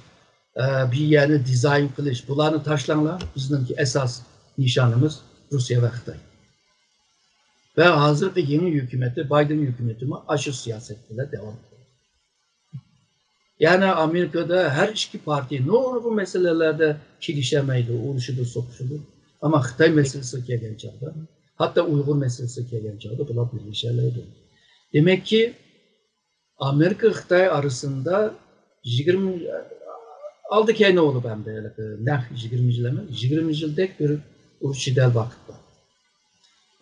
ئە، بىر يەرنى دىزاين قىلىش، بۇلارنى تاشلاڭلار، بىزنىڭكى ئاساس نىشانىمىز روسىيە ۋە خىتاي. ۋە ھازىرقى يېڭى ھۆكۈمىتى، بايدېن ھۆكۈمىتىمۇ ئاشۇ سىياسەت بىلەن داۋام قىلىدۇ. يەنى ئامېرىكىدا ھەر ئىككى پارتىيە نۇرغۇن مەسىلىلەردە كېلىشەلمەيدۇ، ئۇرۇشىدۇ، سوقۇشىدۇ. ئەمما خىتاي مەسىلىسىگە كەلگەن چاغدا، ھەتتا ئۇيغۇر مەسىلىسىگە كەلگەن چاغدا بۇلار بىرلىشەلەيدۇ. دېمەككى، ئامېرىكا خىتاي ئارىسىندا يىگىرمە، ئالدى كەينى بولۇپ ئەمدى ھېلىقى نەق يىگىرمە يىل ئەمەس، يىگىرمە يىلدەك بىر ئۇرۇش جېدەل ۋاقىت بار.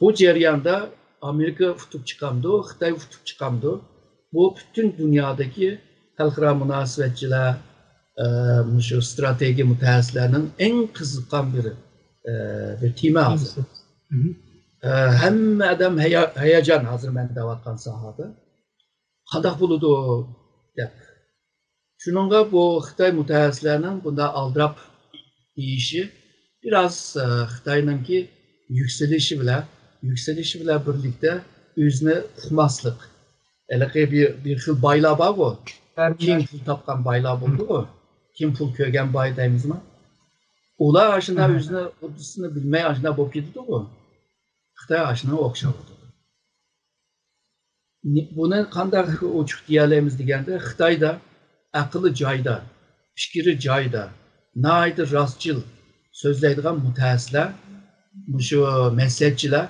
بۇ جەرياندا ئامېرىكا ئۇتۇپ چىقامدۇ، خىتاي ئۇتۇپ چىقامدۇ؟ بۇ پۈتۈن دۇنيادىكى خەلقئارا مۇناسىۋەتچىلەر، ئە، مۇشۇ ئىستراتېگىيە مۇتەخەسسىسلەرنىڭ ئەڭ قىزىققان بىر، ئە، بىر تېما ھازىر. مم. ئە، ھەممە ئادەم ھەيا-، ھاياجان ھازىر مەن دەۋاتقان ساھەدە. قانداق بولىدۇ دەپ. شۇنىڭغا بۇ خىتاي مۇتەخەسسىسلەرنىڭ بۇنداق ئالدىراپ دېيىشى بىراز، ئە، خىتاينىڭكى يۈكسىلىشى بىلەن، يۈكسىلىشى بىلەن بىرلىكتە ئۆزىنى ئۇقماسلىق. ھېلىقى بىر، بىر خىل بايلار بارغۇ. كىم پۇل تاپقان بايلار بولىدۇ. كىم پۇل كۆرگەن باي دەيمىزمۇ؟ ئۇلار ئاشۇنداق ئۆزىنى، خۇددىسىنى بىلمەي ئاشۇنداق بولۇپ كېتىدىغۇ. خىتاي ئاشۇنىڭغا ئوخشاپ ئولتۇرىدۇ. نى-، بۇنى قانداق ئوچۇق دېيەلەيمىز دېگەندە، خىتايدا ئەقلى جايدا، پىكرى جايدا، ناھايىتى راستچىل سۆزلەيدىغان مۇتەخەسسىسلەر، مۇشۇ مەسلىھەتچىلەر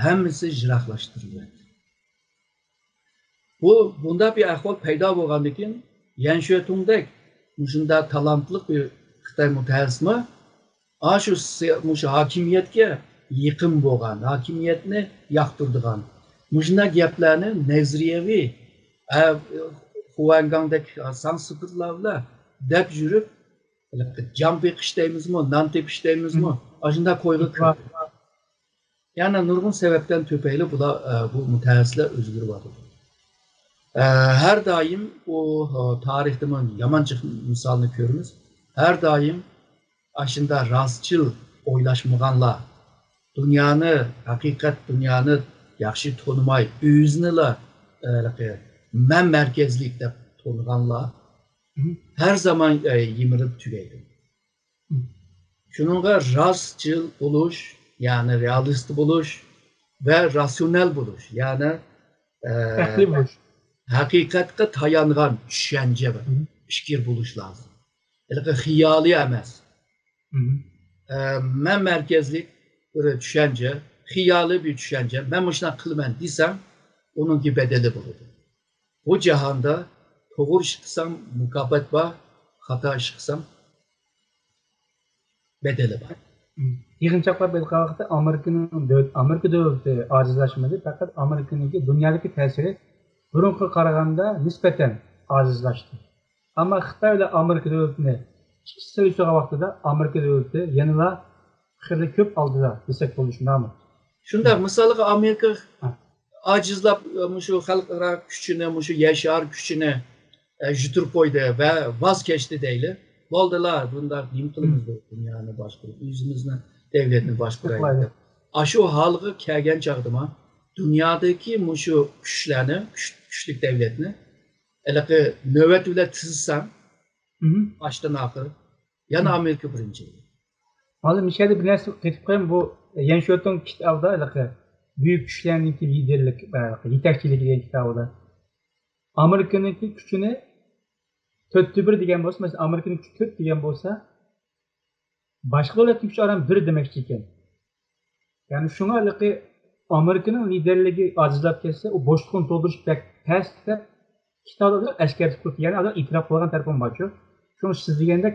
ھەممىسى يىراقلاشتۇرۇلدى. بۇ، بۇنداق بىر ئەھۋال پەيدا بولغاندىن كېيىن، يەن شۆتۇڭدەك مۇشۇنداق تالانتلىق بىر خىتاي مۇتەخەسسىسمۇ ئاشۇ سى-، مۇشۇ ھاكىمىيەتكە يېقىن بولغان، ھاكىمىيەتنى ياقتۇرىدىغان، مۇشۇنداق گەپلەرنى نەزەرىيەۋى، ئە، خۇەنگاڭدەك سان سىپىرلار بىلەن دەپ يۈرۈپ، جان بېقىش دەيمىزمۇ، نان تېپىش دەيمىزمۇ، ئاشۇنداق كويغا كىردى. يەنى نۇرغۇن سەۋەبتىن تۈپەيلى بۇلار، ئە، بۇ مۇتەخەسسىسلەر ئۆزگىرىۋاتىدۇ. ئە، ھەر دائىم ئۇ، ئە، تارىختىمۇ يامان جىق مىسالنى كۆرىمىز. ھەر دائىم ئاشۇنداق راستچىل ئويلاشمىغانلار، دۇنيانى، ھەقىقەت دۇنيانى ياخشى تونۇماي، ئۆزىنىلا، ئە، ھېلىقى مەن مەركەزلىك دەپ تونۇغانلار ھەر زامان، ئە، يىمىرىپ تۈگەيدۇ. شۇنىڭغا راستچىل بولۇش، يەنى رېئالىست بولۇش ۋە راتسىيونال بولۇش، يەنى، ئە، ئەقلىي بولۇش. ھەقىقەتكە تايانغان چۈشەنچە ۋە پىكىر بولۇش لازىم. ھېلىقى خىيالىي ئەمەس. ئە، مەن مەركەزلىك بىر چۈشەنچە، خىيالىي بىر چۈشەنچە، مەن مۇشۇنداق قىلىمەن دېسەڭ، ئۇنىڭكى بەدىلى بولىدۇ. بۇ جاھاندا توغرا ئىش قىلساڭ مۇكاپات بار، خاتا ئىش قىلساڭ بەدىلى بار. يىغىنچاقلاپ ئېيتقان ۋاقىتتا ئامېرىكىنىڭ دۆل-، ئامېرىكا دۆلىتى ئاجىزلاشمىدى، پەقەت ئامېرىكىنىڭكى دۇنيادىكى تەسىرى بۇرۇنقىغا قارىغاندا نىسبەتەن ئاجىزلاشتى. ئەمما خىتاي بىلەن ئامېرىكا دۆلىتىنى ئىككىسى سېلىشتۇرغان ۋاقتىدا ئامېرىكا دۆلىتى يەنىلا خېلى كۆپ ئالدىدا دېسەك بولىدۇ، شۇنداقمۇ؟ شۇنداق، مىسالغا ئامېرىكا ھە. ئاجىزلاپ، مۇشۇ خەلقئارا كۈچىنى، مۇشۇ يەر شارى كۈچىنى، ئە، يۈتۈرۈپ قويدى ۋە ۋاز كەچتى دەيلى. بولدىلا، بۇنداق نېمە قىلىمىز بۇ دۇنيانى باشقۇرۇپ، ئۆزىمىزنى، دەۋلەتنى باشقۇرايلى دەپ. ئاشۇ ھالغا كەلگەن چاغدىما، دۇنيادىكى مۇشۇ كۈچلەرنى، كۈچ-، كۈچلۈك دەۋلەتنى ھېلىقى نۆۋەت بىلەن تىزساڭ، باشتىن ئاخىر، يەنە ئامېرىكا بىرىنچى. ھازىر مىشەدە بىر نەرسە قېتىپ قويايمۇ، بۇ يەن شۆتۇڭ كىتابىدا ھېلىقى بۈيۈك كۈچلەرنىڭكى لىدېرلىك، يېتەكچىلىكى دېگەن كىتابىدا ئامېرىكىنىڭكى كۈچىنى تۆتتە بىر دېگەن بولسا، مەسىلەن، ئامېرىكىنىڭ كۈچى تۆت دېگەن بولسا، باشقا دۆلەتنىڭ كۈچى ئاران بىر دېمەكچى ئىكەن. يەنى شۇڭا ھېلىقى ئامېرىكىنىڭ لىدېرلىكى ئاجىزلاپ كەتسە، ئۇ بوشلۇقنى تولدۇرۇش بەك تەس دەپ كىتابتا ئەسكەرتىپ قويۇپتۇ. يەنى ئادەم ئېتىراپ قىلغان تەرىپىمۇ بارچۇ. شۇڭا سىز دېگەندەك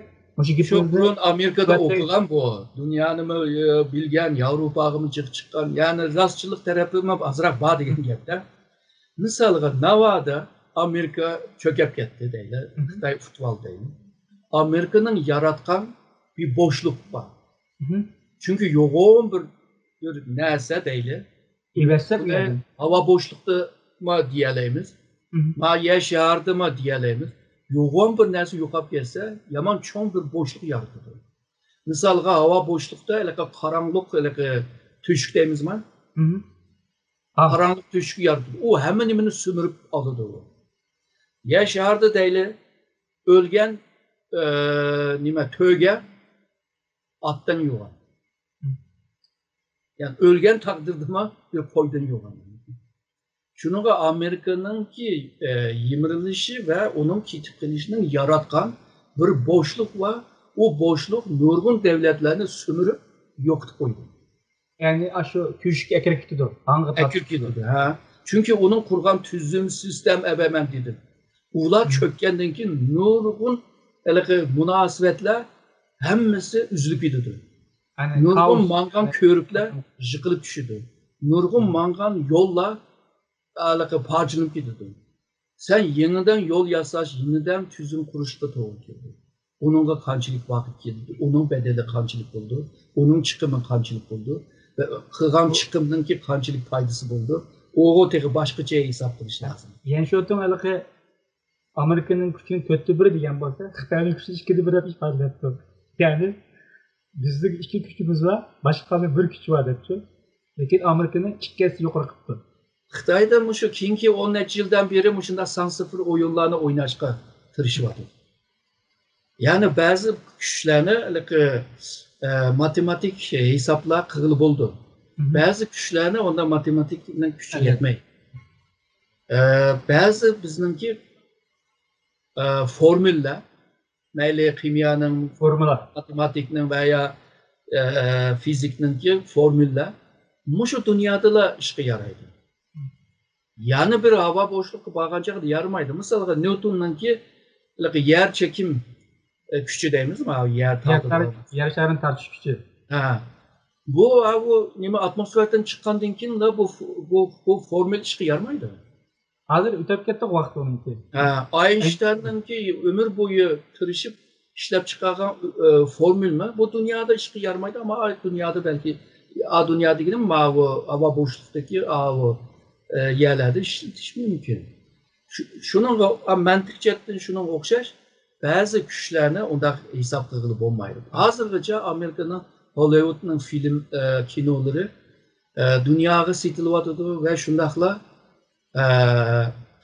شۇ بۇرۇن ئامېرىكىدا ئوقۇغان بۇ. دۇنيانىمۇ، ئى، بىلگەن، ياۋروپاغىمۇ جىق چىققان. يەنى راستچىللىق تەرىپىمۇ ئازراق بار دېگەن گەپتە. مىسالغا، ناۋادا ئامېرىكا چۆكۈپ كەتتى دەيلى. خىتاي ئۇتۇۋالدى دەيلى. ئامېرىكىنىڭ ياراتقان بىر بوشلۇق بار. چۈنكى يوغان بىر، بىر نەرسە دەيلى. ئېۋەتسەك بۇنى ھاۋا بوشلۇقتىما دېيەلەيمىز؟ ما يەر شارىدىما دېيەلەيمىز؟ يوغان بىر نەرسە يوقاپ كەتسە، يامان چوڭ بىر بوشلۇق يارىتىدۇ. مىسالغا، ھاۋا بوشلۇقتا ھېلىقى قاراڭغۇلۇق، ھېلىقى تۆشۈك دەيمىزما؟ قاراڭغۇلۇق تۆشۈك يارىتىدۇ. ئۇ ھەممە نېمىنى سۈمۈرۈپ ئالىدۇ. يەر شارىدا دەيلى، ئۆلگەن، ئە، نېمە، تۆگە ئاتتىن يوغان. يەنى ئۆلگەن تەقدىردىمۇ بىر قويدىن يوغان. شۇنىڭغا ئامېرىكىنىڭكى، ئە، يىمىرىلىشى ۋە ئۇنىڭ كېتىپ قېلىشىنىڭ ياراتقان بىر بوشلۇق بار. ئۇ بوشلۇق نۇرغۇن دۆلەتلەرنى سۈمۈرۈپ يوقىتىپ قويدى. يەنى ئاشۇ تۆشۈككە ئەكىرىپ كېتىدۇ. ئەكىرىپ كېتىدۇ، ھە. چۈنكى ئۇنىڭ قۇرغان تۈزۈم، سىستېما ئەۋەمەن دېدى. ئۇلار چۆككەندىن كېيىن نۇرغۇن ھېلىقى مۇناسىۋەتلەر ھەممىسى ئۈزۈلۈپ كېتىدۇ. نۇرغۇن ماڭغان كۆۋرۈكلەر يىقىلىپ چۈشىدۇ. نۇرغۇن ماڭغان يوللار ھېلىقى پارچىلىنىپ كېتىدۇ. سەن يېڭىدىن يول ياساش، يېڭىدىن تۈزۈم قۇرۇشقا توغرا كېلىدۇ. ئۇنىڭغا قانچىلىك ۋاقىت كېتىدۇ، ئۇنىڭ بەدىلى قانچىلىك بولىدۇ، ئۇنىڭ چىقىمى قانچىلىك بولىدۇ ۋە قىلغان چىقىمنىڭكى قانچىلىك پايدىسى بولىدۇ، ئۇغۇ تېخى باشقىچە ھېساب قىلىش لازىم. يەنى شۇ تۇڭ ھېلىقى ئامېرىكىنىڭ كۈچىنىڭ تۆتتە بىرى دېگەن بولسا، خىتاينىڭ كۈچى ئىككىدە بىرى دەپ ئىپادىلەپتۇ. يەنى بىزنىڭ ئىككى كۈچىمىز بار، باشقا قالماي بىر كۈچ بار دەپتۇ. لېكىن ئامېرىكىنى ئىككى ھەسسە يۇقىرى قىپتۇ. خىتايدا مۇشۇ كېيىنكى ئون نەچچە يىلدىن بېرى مۇشۇنداق سان سىفىر ئويۇنلارنى ئويناشقا تىرىشىۋاتىدۇ. يەنى بەزى كۈچلەرنى ھېلىقى، ئە، ماتېماتىك ھېسابلار قىلغىلى بولىدۇ. بەزى كۈچلەرنى ئۇنداق ماتېماتىكنىڭ كۈچى يەتمەيدۇ. ئە، بەزى بىزنىڭكى، ئە، فورمۇلىلار، مەيلى خىمىيانىڭ، فورمۇلا، ماتېماتىكنىڭ ۋە يا، ئە، فىزىكنىڭكى فورمۇلىلار مۇشۇ دۇنيادىلا ئىشقا يارايدۇ. يەنە بىر ھاۋا بوشلۇققا بارغان چاغدا يارىمايدۇ. مىسالغا، نيۇتوننىڭكى ھېلىقى يەر چېكىم، ئە، كۈچى دەيمىزمۇ؟ ھە، يەر يەر تارتىدۇ. تار-، يەر شارىنى تارتىش كۈچى. ھە. بۇ، ھە، بۇ نېمە، ئاتموسفېرادىن چىققاندىن كېيىنلا بۇ، بۇ، بۇ فورمۇلا ئىشقا يارىمايدۇ. ھازىر ئۆتۈپ كەتتى ۋاقىت ئۇنىڭكى. ھە، ئاينشتايننىڭكى ئۆمۈر بويى تىرىشىپ ئىشلەپ چىقارغان، ئە، فورمۇلىمۇ بۇ دۇنيادا ئىشقا يارىمايدۇ، ئەمما ئاي دۇنيادا بەلكى، ئا دۇنيادىكىنى ماۋۇ ھاۋا بوشلۇقتىكى ئاۋۇ، ئە، يەرلەردە ئىشلىتىش مۇمكىن. شۇ-، شۇنىڭغا، ئا، مەنتىق جەھەتتىن شۇنىڭغا ئوخشاش بەزى كۈچلەرنى ئۇنداق ھېساب قىلغىلى بولمايدۇ. ھازىرغىچە ئامېرىكىنىڭ ھوللىۋۇدنىڭ فىلىم، ئە، كىنولىرى، ئە، دۇنياغا سېتىلىۋاتىدۇ ۋە شۇنداقلا، ئە،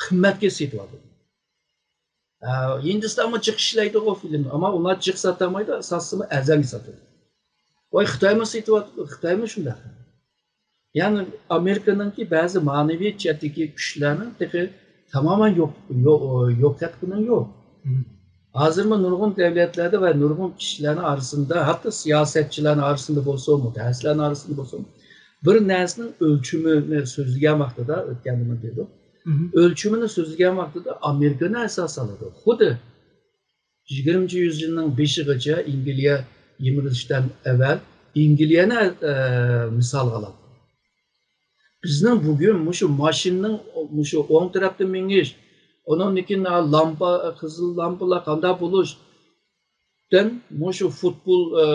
قىممەتكە سېتىۋاتىدۇ. ئە، ھىندىستانمۇ جىق ئىشلەيدىغۇ فىلىم، ئەمما ئۇلار جىق ساتالمايدۇ، ساتسىمۇ ئەرزانغا ساتىدۇ. ۋاي، خىتايمۇ سېتىۋاتىدۇ، خىتايمۇ شۇنداق. يەنى ئامېرىكىنىڭكى بەزى مەنىۋى جەھەتتىكى كۈچلەرنى تېخى تامامەن يوق، يوق، يوق قىلغىنى يوق. ھازىرمۇ نۇرغۇن دۆلەتلەردە ۋە نۇرغۇن كىشىلەرنىڭ ئارىسىدا، ھەتتا سىياسەتچىلەرنىڭ ئارىسىدا بولسۇن، مۇتەخەسسىسلەرنىڭ ئارىسىدا بولسۇن، بىر نەرسىنىڭ ئۆلچىمىنى سۆزلىگەن ۋاقتىدا، ئۆتكەندىمۇ دېدۇق، ئۆلچىمىنى سۆزلىگەن ۋاقتىدا ئامېرىكىنى ئاساس ئالىدۇ. خۇددى يىگىرمىنچى يۈزيىلنىڭ بېشىغىچە ئىنگلىيە يىمىرىلىشتىن ئەۋۋەل ئىنگلىيەنى، ئە، مىسالغا ئالاتتى. بىزنىڭ بۈگۈن مۇشۇ ماشىنىنىڭ مۇشۇ ئوڭ تەرەپتە مېڭىش، ئۇنىڭدىن كېيىن لامپا، قىزىل لامپىلار قانداق بولۇشتىن مۇشۇ فۇتبول، ئە،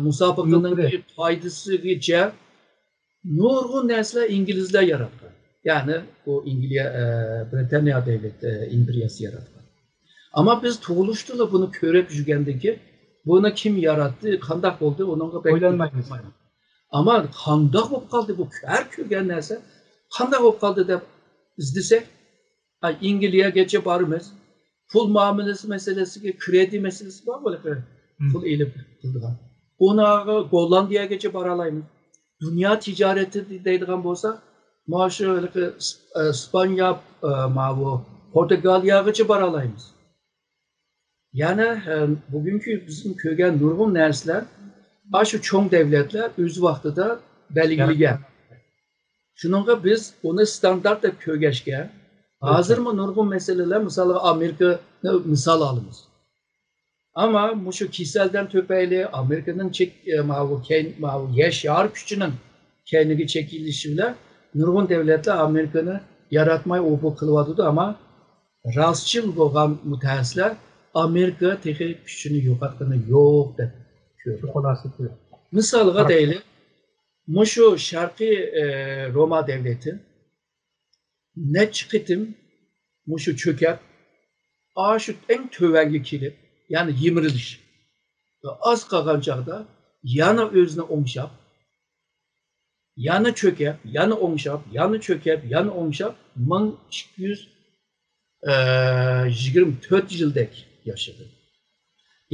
مۇسابىقىنىڭكى پايدىسىغىچە نۇرغۇن نەرسىلەر ئىنگلىزلەر ياراتقان. يەنى ئۇ ئىنگلىيە، ئە، بىرىتانىيە دۆلەت، ئە، ئىمپېرىيەسى ياراتقان. ئەمما بىز تۇغۇلۇشتىلا بۇنى كۆرۈپ يۈرگەندىن كېيىن، بۇنى كىم ياراتتى، قانداق بولدى، ئۇنىڭغا بەك ئويلانمايمىز. ئەمما قانداق بولۇپ قالدى، بۇ ھەر كۆرگەن نەرسە قانداق بولۇپ قالدى دەپ ئىزدىسەك، ئا، ئىنگلىيەگىچە بارىمىز. پۇل مۇئامىلىسى مەسىلىسىگە، كرېدىت مەسىلىسى بار ھېلىقى، پۇل ئېلىپ قىلىدىغان. ئۇنىڭغا گوللاندىيەگىچە بارالايمىز. دۇنيا تىجارىتى دەيدىغان بولسا، مانا شۇ ھېلىقى ئىس-، ئە، ئىسپانىيە، ئە، ماۋۇ پورتۇگالىيەگىچە بارالايمىز. يەنى، ئە، بۈگۈنكى بىزنىڭ كۆرگەن نۇرغۇن نەرسىلەر، ئاشۇ چوڭ دۆلەتلەر ئۆز ۋاقتىدا بەلگىلىگەن. شۇنىڭغا بىز ئۇنى ستاندارت دەپ كۆرگەچكە، ھازىرمۇ نۇرغۇن مەسىلىلەر، مىسالغا، ئامېرىكىنى مىسال ئالىمىز. ئەمما مۇشۇ كېسەلدىن تۈپەيلى ئامېرىكىنىڭ چەك-، ئە، ماۋۇ كەين-، ماۋۇ يەر شارى كۈچىنىڭ كەينىگە چېكىنىشى بىلەن نۇرغۇن دۆلەتلەر ئامېرىكىنى ياراتماي ئوبۇ قىلىۋاتىدۇ، ئەمما راستچىل بولغان مۇتەخەسسىسلەر ئامېرىكا تېخى كۈچىنى يوقاتقىنى يوق دەپ كۆرىدۇ. خۇلاسىسى. مىسالغا دەيلى، مۇشۇ شەرقىي، ئە، روما دۆلىتى نەچچە قېتىم مۇشۇ چۆكۈپ، ئاشۇ ئەڭ تۆۋەنگە كېلىپ، يەنى يىمىرىلىش. ئاز قالغان چاغدا يەنە ئۆزىنى ئوڭشاپ، يەنە چۆكۈپ، يەنە ئوڭشاپ، يەنە چۆكۈپ، يەنە ئوڭشاپ، مىڭ ئىككى يۈز يىگىرمە تۆت يىلدەك ياشىدى.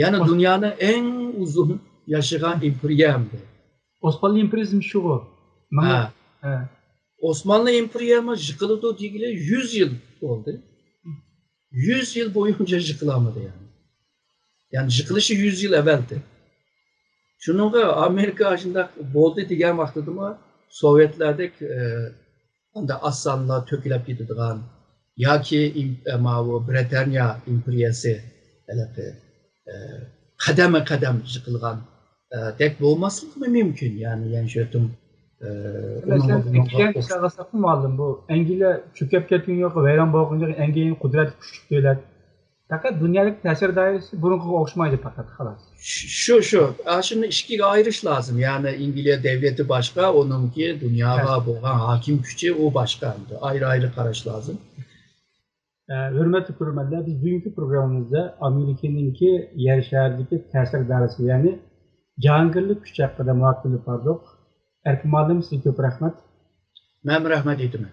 يەنى دۇنيانىڭ ئەڭ ئۇزۇن ياشىغان ئىمپېرىيە ئەمدى. ئوسمانلى ئىمپېرىيىسىمۇ شۇغۇ. مىڭ-، ھە. ھە. ئوسمانلى ئىمپېرىيەمۇ يىقىلىدۇ دېگىلى يۈز يىل بولدى. يۈز يىل بويۇنچە يىقىلالمىدى يەنى. يەنى يىقىلىشى يۈز يىل ئەۋەلدى. شۇنىڭغا ئامېرىكا شۇنداق بولدى دېگەن ۋاقتىدىمۇ سوۋېتلەردەك، ئە، ئانداق ئاز سانلا تۆكۈلۈپ كېتىدىغان ياكى ئىم-، ئە، ماۋۇ برىتانىيە ئىمپېرىيەسى ھېلىقى، ئە، قەدەممۇ قەدەم يىقىلغان، ئە، دەك بولماسلىقىمۇ مۇمكىن. يەنى، يەنى شۇ يەردىن، ئە، مەسىلەن، ئۇنىڭغا، بۇنىڭغا ئەنگلىيەنى ئوخشاش. قارىساقمۇ مۇئەللىم، بۇ ئەنگلىيە چۆكۈپ كەتكىنى يوق، ۋەيران بولغىنى يوق، ئەنگلىيە قۇدرەتلىك كۈچلۈك دۆلەت. پەقەت دۇنيادىكى تەسىر دائىرىسى بۇرۇنقىغا ئوخشىمايدۇ پەقەت، خالاس. شۇ، شۇ. ئاشۇنى ئىككىگە ئايرىش لازىم. يەنى ئىنگلىيە دۆلىتى باشقا، ئۇنىڭكى دۇنياغا ھە. بولغان ھاكىم كۈچى ئۇ باشقا. ئەمدى ئايرى-ئايرى قاراش لازىم. ئە، ھۆرمەتلىك كۆرۈرمەنلەر، بىز بۈگۈنكى پروگراممىمىزدا ئامېرىكىنىڭكى يەر شارىدىكى تەسىر دائىرىسى، يەنى جاھانگىرلىك كۈچ ھەققىدە مۇھاكىمە ئېلىپ باردۇق. ئەركىن مۇئەللىم، سىزگە كۆپ رەھمەت. مەن رەھمەت ئېيتىمەن.